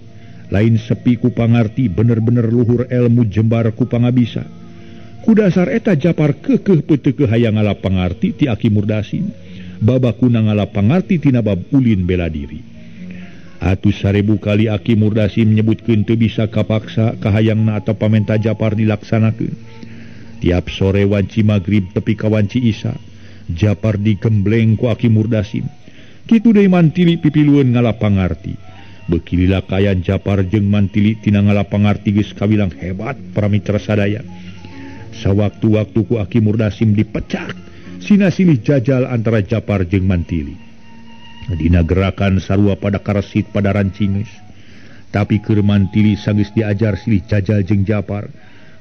lain sepi ku pangarti, bener-bener luhur elmu jembar ku pangabisa. Ku dasar eta Japar keukeuh peuteukeuh hayang ngala pangarti ti Aki Murdasim, babakuna ngala pangarti tina bab ulin bela diri. Atuh 1000 kali Aki Murdasim nyebutkeun teu bisa kapaksa kahayangna atau pamenta Japar dilaksanakeun. Tiap sore wanci magrib tepi ka wanci isya, Japar digembleng ku Aki Murdasim. Kitu deui Mantili pipilueun ngala pangarti. Beuki lila kayan Japar jeung Mantili tina ngala pangarti geus kawilang hebat para mitra sadaya. Sawaktu-waktu ku Aki Murdasim dipecak, sina silih jajal antara Japar jeung Mantili. Dina gerakan sarua pada karesit pada rancingeus. Tapi keur Mantili sanggeus diajar silih jajal jeung Japar,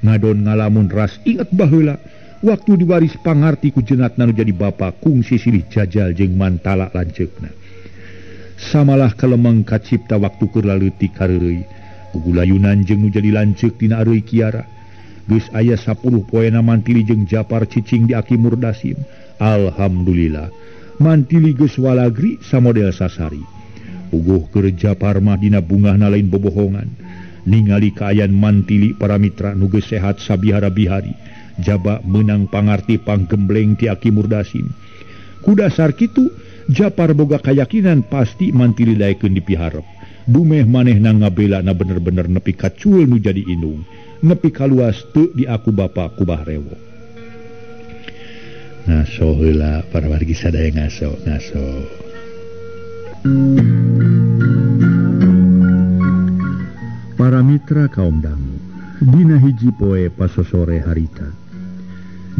ngadon ngalamun ras inget baheula waktu diwaris pangarti ku jenatna nu jadi bapa kungsi silih jajal jeung Mantala lanceukna. Samalah kalemeng kacipta waktu keur laleutik kareureui, gugulayunan jeung nu jadi lanceuk tina areuy kiara. Geus aya 10 poena Mantili jeung Japar cicing di Aki Murdasim. Alhamdulillah Mantili geus walagri samodel sasari. Puguh keur Japar mah dina bungahna lain bobohongan. Ningali kaayaan Mantili para mitra nu geus sehat sabihara-bihari, jaba meunang pangarti panggembleng ti Aki Murdasim. Ku dasar kitu Japar boga kayakinan pasti Mantili daekeun dipiharep. Dumeh manehna ngabelana bener-bener nepi ka cul nu jadi indung, nepi kaluas teu diaku bapa ku Bah Rewo. Ngaso heula para wargi sadaya ngaso ngaso. Para mitra kaum dangu, dina hiji poe pasosore harita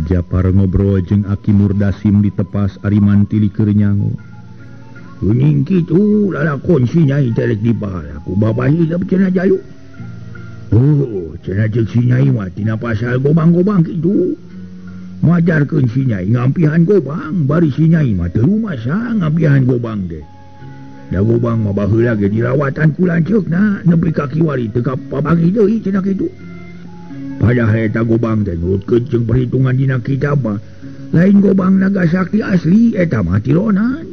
Japar ngobrol jeung Aki Murdasim di tepas ari Mantili keur nyangu. Kuning kitu lalakon si nyai telek di bala ku bapak hidup cenah jayu. Oh, cenah ceuk si Nyai mah tina pasal gobang-gobang kitu. Majarkeun si Nyai ngampihan gobang, bari si Nyai mah teu rumasa ngampihan gobang teh. Da gobang mah baheula ge dirawatan ku lanceukna nepi ka kiwari teu kapabangi deui cenah kitu. Padahal eta gobang teh nurutkeun jeung perhitungan dina kitab mah lain gobang naga sakti asli eta mah tironan.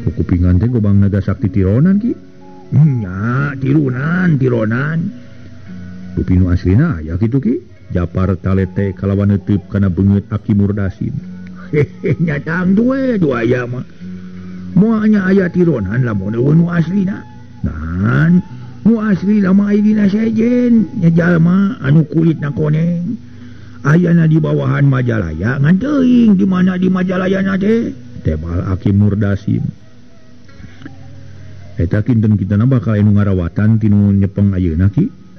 Kupingan teh gobang naga sakti tironan ki? Nya, tirunan, tironan. Rupi nu aslina aya kitu ki? Japar talete kalawan neuteub kana beungeut Aki Murdasim. Hehe, nya tangtu we du aya mah. Moal nya aya tironan lamun eueuh nu aslina. Ngan nu asli mah aya dina sejen, nya jalma anu kulitna koneng. Ayana di bawahan Majalaya ngan teuing di mana di Majalayana teh. Tebal Aki Murdasim. Eta kinten kitana bakal anu ngarawatan tinu nyepeng ayeuna ki?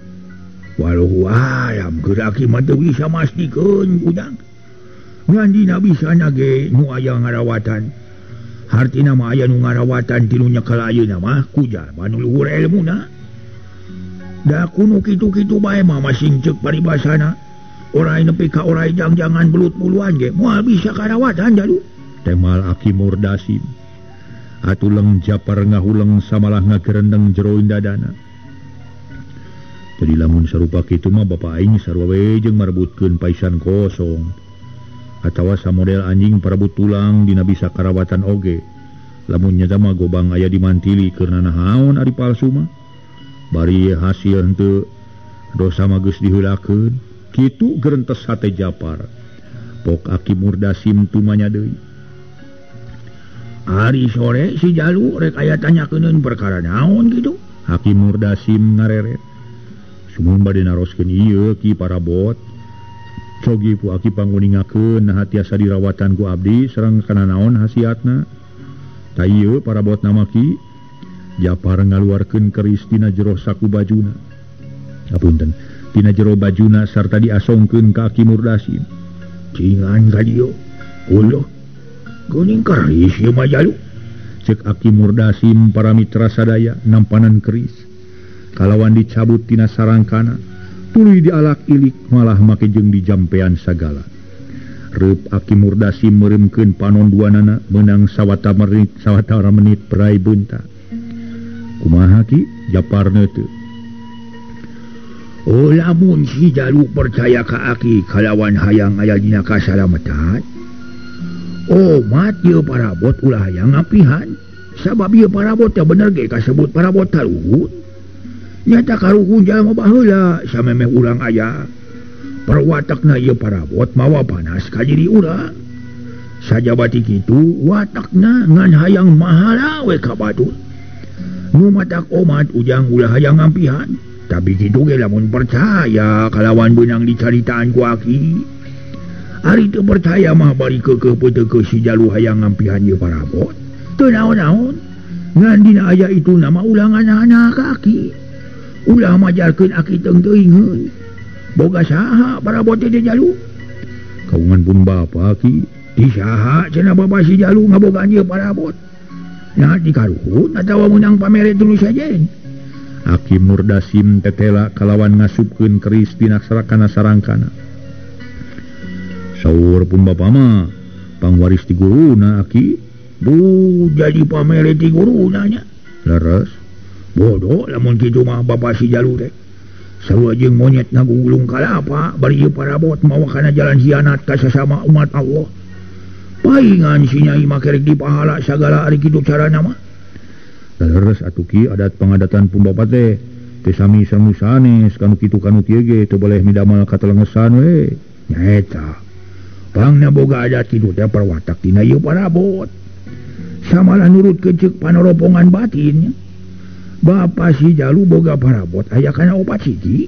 Walau alam keur aki mah teu bisa mastikeun ujang. Ngan dina bisana ge nu aya ngarawatan. Hartina mah aya nu ngarawatan tinu nyekel ayeuna mah ku jalma nu luhur elmuna. Da kunu kitu-kitu bae mah masing ceuk paribasana. Orai nepi ka orai jangjangan belut buluan ge moal bisa karawatan jalu. Temal Aki Murdasim. Atuleng Japar ngahuleng samalah ngagerendeng jero dadana. Jadi lamun sarupa kitu mah bapa aing sarua we jeung marebutkeun paisan kosong. Atawa samodel anjing parebut tulang dina bisa karawatan oge. Lamun nyata mah gobang aya dimantili keur nanahaon ari palsu mah. Bari hasil henteu dosa mah geus diheulakeun. Kitu gerentes hate Japar. Pok Aki Murdasim tumanya deui. Ari sore si Jalu rek aya tanyakeun perkara naon kitu? Aki Murdasim ngareret. Sumuhun bade naroskeun ieu ki parabot. Cogi ku aki panguningakeun naha tiasa dirawatan ku abdi sareng kana naon hasiatna. Ta ieu parabot nama ki. Japar ngaluarkeun keris tina jero saku bajuna. Apunten, tina jero bajuna sarta diasongkeun ka Aki Murdasim. Cingan ka dieu. Uloh. Geuning keris ieu mah Jalu. Ceuk Aki Murdasim para mitra sadaya nampanan keris. Kalawan dicabut tina sarangkana, tuluy dialak ilik malah make jeung dijampean sagala. Reup Aki Murdasim meureumkeun panon duanana meunang sawatara menit perai beunta. Kumaha ki? Japar neuteup. Oh lamun si Jalu percaya ka aki kalawan hayang aya dina kasalametan. Oh mat ieu parabot ulah hayang ngapihan. Sabab ieu parabot teh bener ge kasebut parabot karuhun. Nyata karuhun jalma baheula samemeh urang aya. Perwatakna ieu parabot mawa panas ka diri urang. Sajabati kitu watakna ngan hayang mahala we ka batur. Nu matak omat ujang ulah hayang ngampihan. Tapi kitu ge lamun percaya kalawan beunang dicaritaan ku aki. Ari teu percaya mah bari keukeuh peuteukeuh si Jalu hayang ngampihan ieu parabot. Teu naon-naon. Ngan dina aya itu nama ulah nganah-anah ka aki. Ulah majarkeun aki teung-teuingeun. Boga saha parabot teh Jalu? Kaungan pun bapa ki. Di saha cenah bapa si Jalu ngabogaan ieu parabot? Nah di karuhun atawa meunang pamere tuluy sajen. Aki Murdasim tetela kalawan ngasupkeun keris dina kana sarangkana. Saur pun bapa mah pangwaris ti guruna aki. Bu jadi pamere ti guruna nya. Leres. Bodoh lamun kitu mah bapa si Jalu teh. Sarua jeung monyet ngagulung kalapa bari ieu parabot mawa kana jalan hianat ka sasama umat Allah. Paingan si Nyai mah kerek dipahala sagala ari kitu carana mah. Leres atuh ki adat pangadatan pun bapa teh teu sami sareng sanes kanu kitu kanu kieu ge teu boleh midamal katelengesan we. Nyaeta. Pangna boga adat kitu teh perwatak tina ieu parabot. Samalah nurut ceuk panoropongan batin. Bapa si Jalu boga parabot aya kana opat siji.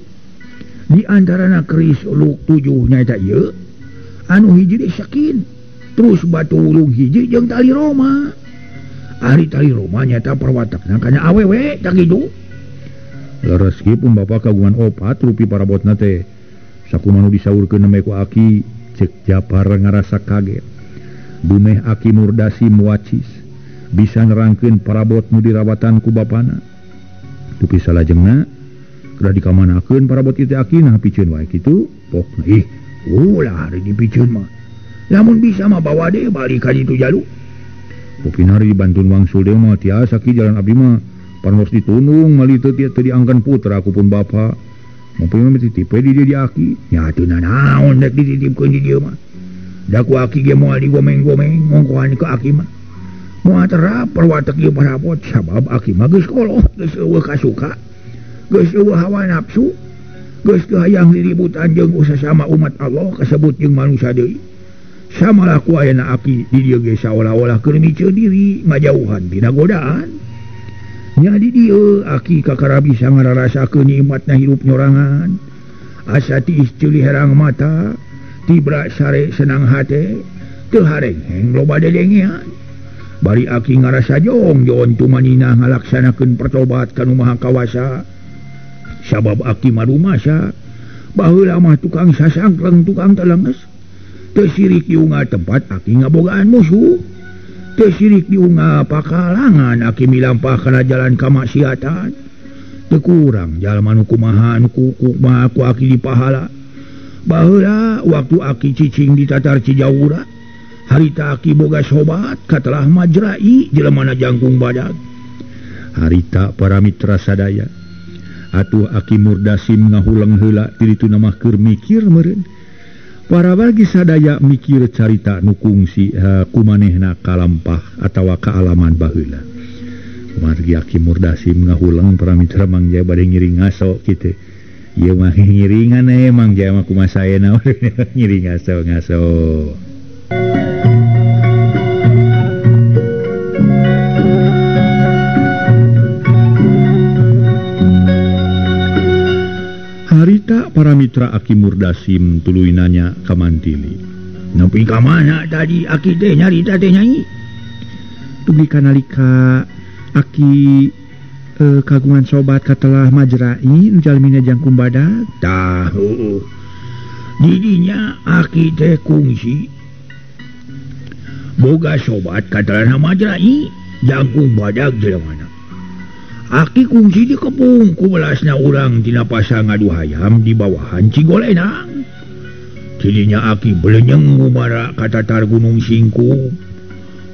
Di antarana keris luk 7 nyaeta ieu. Anu hiji deui sakin. Terus batu wulung hiji jeung tali Roma. Ari tali Roma nyaeta perwatakna kana awewe tah kitu. Leres ki pun bapa kagungan opat rupi parabotna teh. Sakumaha nu disaurkeun nembe ku aki, ceuk Japar ngarasa kaget. Dumeh Aki Murdasim wacis bisa nerangkeun parabot nu dirawatan ku bapana. Dupi salajengna Kedah dikamanakeun parabot ieu teh aki nah piceun wae kitu. Pokna ih, ulah ari dipiceun mah. Lamun bisa mah bawa deui balik ka ditu jalu. Kupinari dibantun wangsul deui mah tiasa ki jalan abdi mah panos ditunung mali teu diangkan putra ku pun bapa. Mumpuni mah dititip we di dieu di aki. Nya teu nanaon rek dititipkeun di dieu mah. Da ku aki ge moal digomeng-gomeng ngongkohan ka aki mah. Moal terap perwatek ieu parabot sabab aki mah geus kolot, geus eueuh kasuka. Geus eueuh hawa nafsu. Geus teu hayang liributan jeung sasama umat Allah kasebut jeung manusia deui. Samalah ku ayana aki di dieu ge saolah-olah keur miceun diri ngajauhan tina godaan. Nya di dieu aki kakara bisa ngararasakeun nikmatna hirup nyorangan. Asa tiis ceuli herang mata, tibra sare senang hate, teu harengheng loba dedengean. Bari aki ngarasa jongjon tumanina ngalaksanakeun pertobat ka Nu Maha Kawasa. Sabab aki mah rumasa, baheula mah tukang sasangkleng tukang telenges. Teu sirik diunga tempat aki ngabogaan musuh. Teu sirik diunga pakalangan aki milampah kana jalan kamaksiatan. Teu kurang jalma nu kumaha nu kumaha ku aki dipahala. Baheula waktu aki cicing di Tatar Cijawura, harita aki boga sobat katelah majrai jelemana jangkung badag. Harita para mitra sadaya. Atuh aki Murdasim ngahuleng heula ti ditu mah keur mikir meureun. Para wargi sadaya mikir carita nu kungsi kumanehna kalampah atawa kaalaman baheula. Margi aki Murdasim ngahuleng para mitra Mang Jaya bade ngiring ngaso kitu. Ieu mah ngiringan eh Mang Jaya mah kumaha saena ngiring ngaso ngaso. Harita para mitra aki Murdasim tuluy nanya ka Mantili. Nepi ka mana tadi aki teh nyarita teh nyanyi? Dugi ka nalika aki kagungan sobat katelah majrai nu jalmina jangkung badag. Tah heueuh. Didinya aki teh kungsi boga sobat katelah majrai jangkung badag jelemana. Aki kungsi dikepung ku belasna urang tina pasar ngadu hayam di bawahan Cigolenang. Tidinya aki belenyeng ngumara ka tatar Gunung Singkup.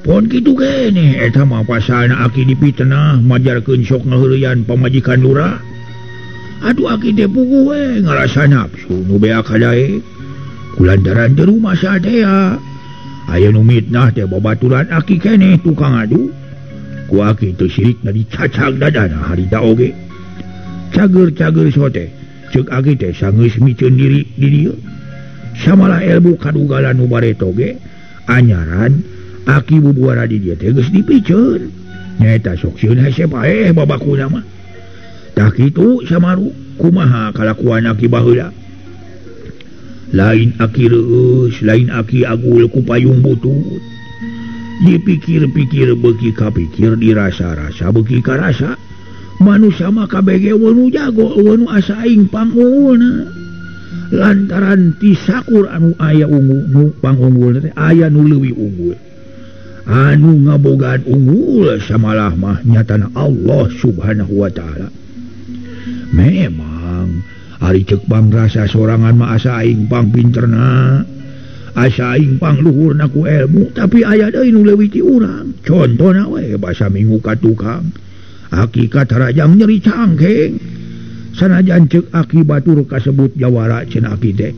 Pon kitu keneh eta mah pasalna aki dipitenah majarkeun sok ngaheureuyan pamajikan lurah. Aduh aki teh puguh we ngarasa nafsu nu beak kadaek. Kulantaran teu rumasa teh aya nu mitnah teh babaturan aki keneh tukang adu. Ku aki teu sirik na dicacag dadana harita oge. Cager-cager sote ceuk aki teh sanggeus miceun diri di dieu. Samalah ilmu kadugalan nu bareto ge anyaran aki bubuara di dieu teh geus dipiceun. Nyaeta sok sieun hese paeh babakuna mah. Tah kitu samaru kumaha kalakuan aki baheula. Lain aki reueus, lain aki agul ku payung butut. Dipikir-pikir beuki kapikir, dirasa-rasa beuki karasa. Manusia mah kabeh eueuh nu jago, eueuh nu asa aing pangunggulna. Lantaran ti sakur anu aya unggul nu pangunggulna teh aya nu leuwih unggul. Anu ngabogaan unggul samalah mah nyatana Allah Subhanahu wa taala. Memang ari ceuk pangrasa sorangan mah asa aing pangpinterna. Asa aing pangluhurna ku ilmu, tapi aya deui nu leuwih ti urang. Contona we basa minggu ka tukang. Aki katarajang nyeri cangkeng. Sanajan ceuk aki batur kasebut jawara cenah aki teh.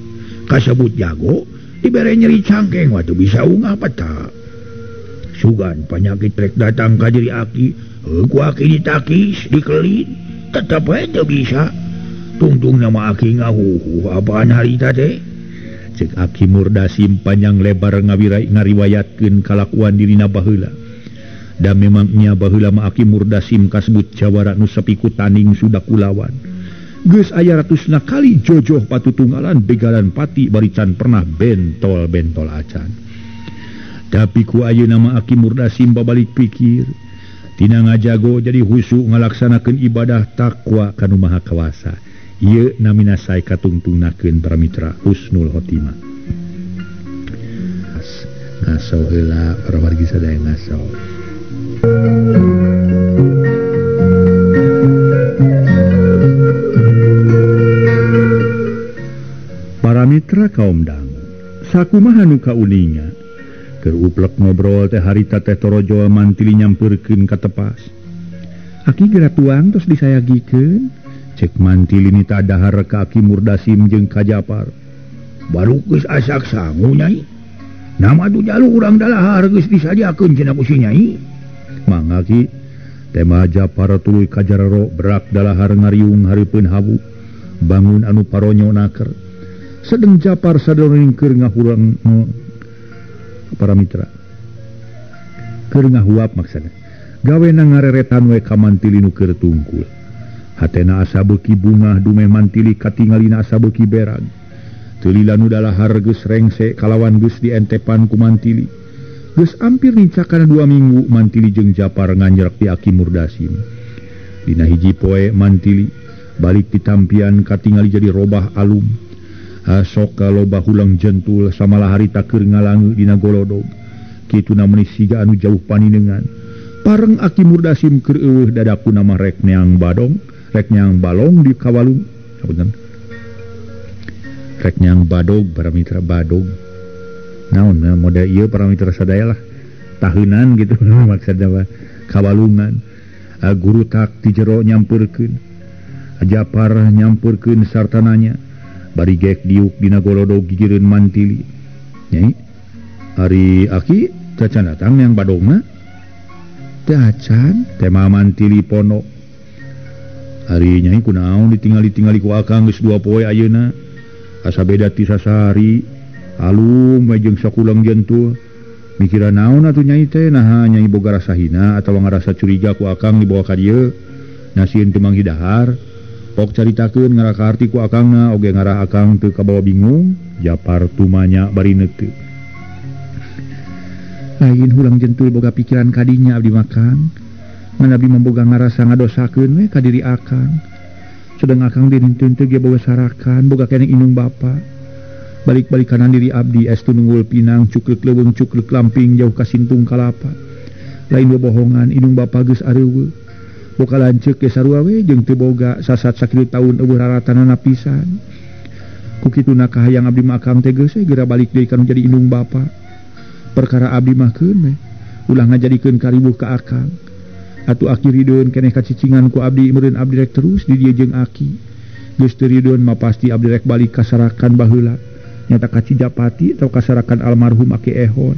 Kasebut jago dibere nyeri cangkeng mah teu bisa ungah peta. Sugan panyakit rek datang ka diri aki, ku aki ditakis, dikelit, tetep we teu bisa. Tungtung nama aki ngahuhuh apaan harita teh. Cek aki Murdasim panjang lebar ngariwayatkeun kalakuan dirina baheula. Da memangnya baheula mah aki Murdasim kasebut jawara nu sapiku taning sudah kulawan. Geus aya ratusna kali jojoh patutunggalan begalan pati bari can pernah bentol-bentol acan. Tapi ku ayeuna mah aki Murdasim babalik pikir, tina ngajago jadi husu ngalaksanakeun ibadah takwa ka Nu Maha Kawasa. Ieu namina sae katungtungnakeun para mitra husnul khotimah. Ngaso heula para wargi sadaya ngaso. Mitra kaum dangu sakumaha nu kauninga keur uplek ngobrol teh harita teh torojol Mantili nyampeurkeun ka tepas. Aki geura tuang tos disayagikeun. Cek Mantili nita dahar ka Aki Murdasim jeung ka Japar. Baru geus asak sangu Nyai. Nama tu jalu urang dalahar geus disadiakeun cenah ku si Nyai. Mangga Ki. Tema Japar tuluy ka jarero berak dalahar ngariung hareupeun habu. Bangun anu paronyo naker. Sedeng Japar sadoring keur ngahurang para mitra. Keur ngahuap maksana. Gawena ngareretan we ka Mantili nu keur tungkul. Hatena asa beuki bungah dumeh Mantili katingalina asa beuki berag. Teu lila nu dalahar geus rengse kalawan geus dientepan ku Mantili. Geus ampir nincakana 2 minggu Mantili jeung Japar nganjrek di Aki Murdasim. Dina hiji poe Mantili balik ditampian katingali jadi robah alum. Sok loba hulang jentul samalah harita keur ngalangu dina golodog. Kituna meuni siga anu jauh paninengan. Pareng Aki Murdasim keur eueuh dadakuna mah rek neang badong, rek neang balong di kawalung. Hapunten. Rek neang badog para mitra badog. Naon model ieu para mitra sadaya lah. Tahunan gitu maksudna mah kawalungan. Guru tak ti jero nyampeurkeun. Japar nyampeurkeun sartananya. Bari gek diuk dina golodog gigireun Mantili. Nyai, ari aki cacan datang yang badogna? Teu acan, tema Mantili pondok. Ari nyai kunaon ditingali-tingali ku akang geus 2 poe ayeuna. Asa beda ti sasari, alum we jeung sakulang jentul. Mikiran naon atuh nyai teh, naha nyai boga rasa hina atawa ngarasa curiga ku akang dibawa ka dieu. Nasieun teu manggih dahar. Pok caritakeun ngarah kaarti ku akangna oge ngarah akang teu kabawa bingung. Japar tumanya bari neuteup. Lain hulang jentul boga pikiran kadinya abdi makang. Ngan abdi mah boga ngarasa ngadosakeun we ka diri akang. Sedeng akang dinten teu ge boga sarakan, boga keneh indung bapa. Balik-balik kanan diri abdi estu nunggul pinang cuklek leuweung cuklek lamping jauh ka sintung kalapa. Lain bobohongan indung bapa geus areuweuh. Boka lanceuk ge sarua we jeung teu boga sasat sakitu taun eueuh raratanana pisan. Ku kituna kahayang abdi mah akang teh geus we geura balik deui kana jadi indung bapa. Perkara abdi mah keun we ulah ngajadikeun karibuh ka akang. Atuh aki rideun keneh kacicingan ku abdi meureun abdi rek terus di dieu jeung aki. Geus teu rideun mah pasti abdi rek balik ka sarakan baheula. Nyata ka Cijapati atau ka sarakan almarhum Aki Ehon.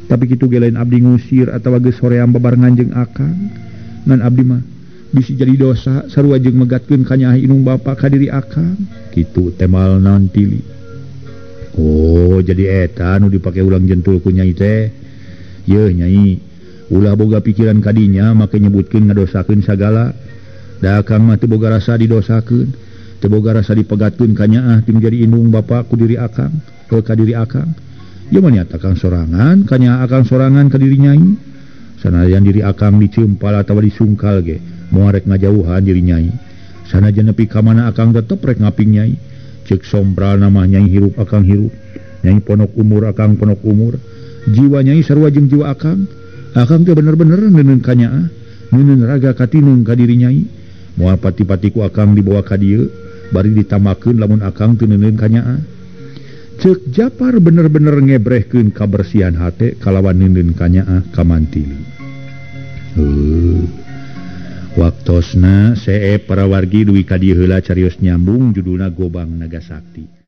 Tapi kitu ge lain abdi ngusir atawa geus hoream babarengan jeung akang. Ngan abdi mah bisi jadi dosa sarua jeung megatkeun ka nyaah indung bapa ka diri akang. Kitu temal Mantili. Oh, jadi eta nu dipake ulang jentul ku nyai teh. Yeuh nyai, ulah boga pikiran kadinya make nyebutkeun ngadosakeun sagala. Da akang mah teu boga rasa didosakeun, teu boga rasa dipegatkeun ka nyaah ti jadi indung bapa ku diri akang, ka diri akang. Ieu mah niat akang sorangan, ka nyaah akang sorangan ka diri nyai. Sanajan diri akang diceumpal atawa disungkal ge moal rek ngajauhan diri nyai. Sanajan nepi ka mana akang tetep rek ngaping nyai. Ceuk sombral mah nyai hirup akang hirup, nyai ponok umur akang ponok umur. Jiwa nyai sarua jeung jiwa akang. Akang teh bener-bener neuneun ka nyaah, neuneun raga katinung ka diri nyai. Moal pati-pati ku akang dibawa ka dieu, bari ditamakeun lamun akang teu neuneun ka nyaah. Ceuk Japar bener-bener ngebrehkeun kabersihan hate kalawan neuneun ka nyaah ka Mantili. Waktosna seep para wargi duwi ka dieu heula carios nyambung judulna Gobang Naga Sakti.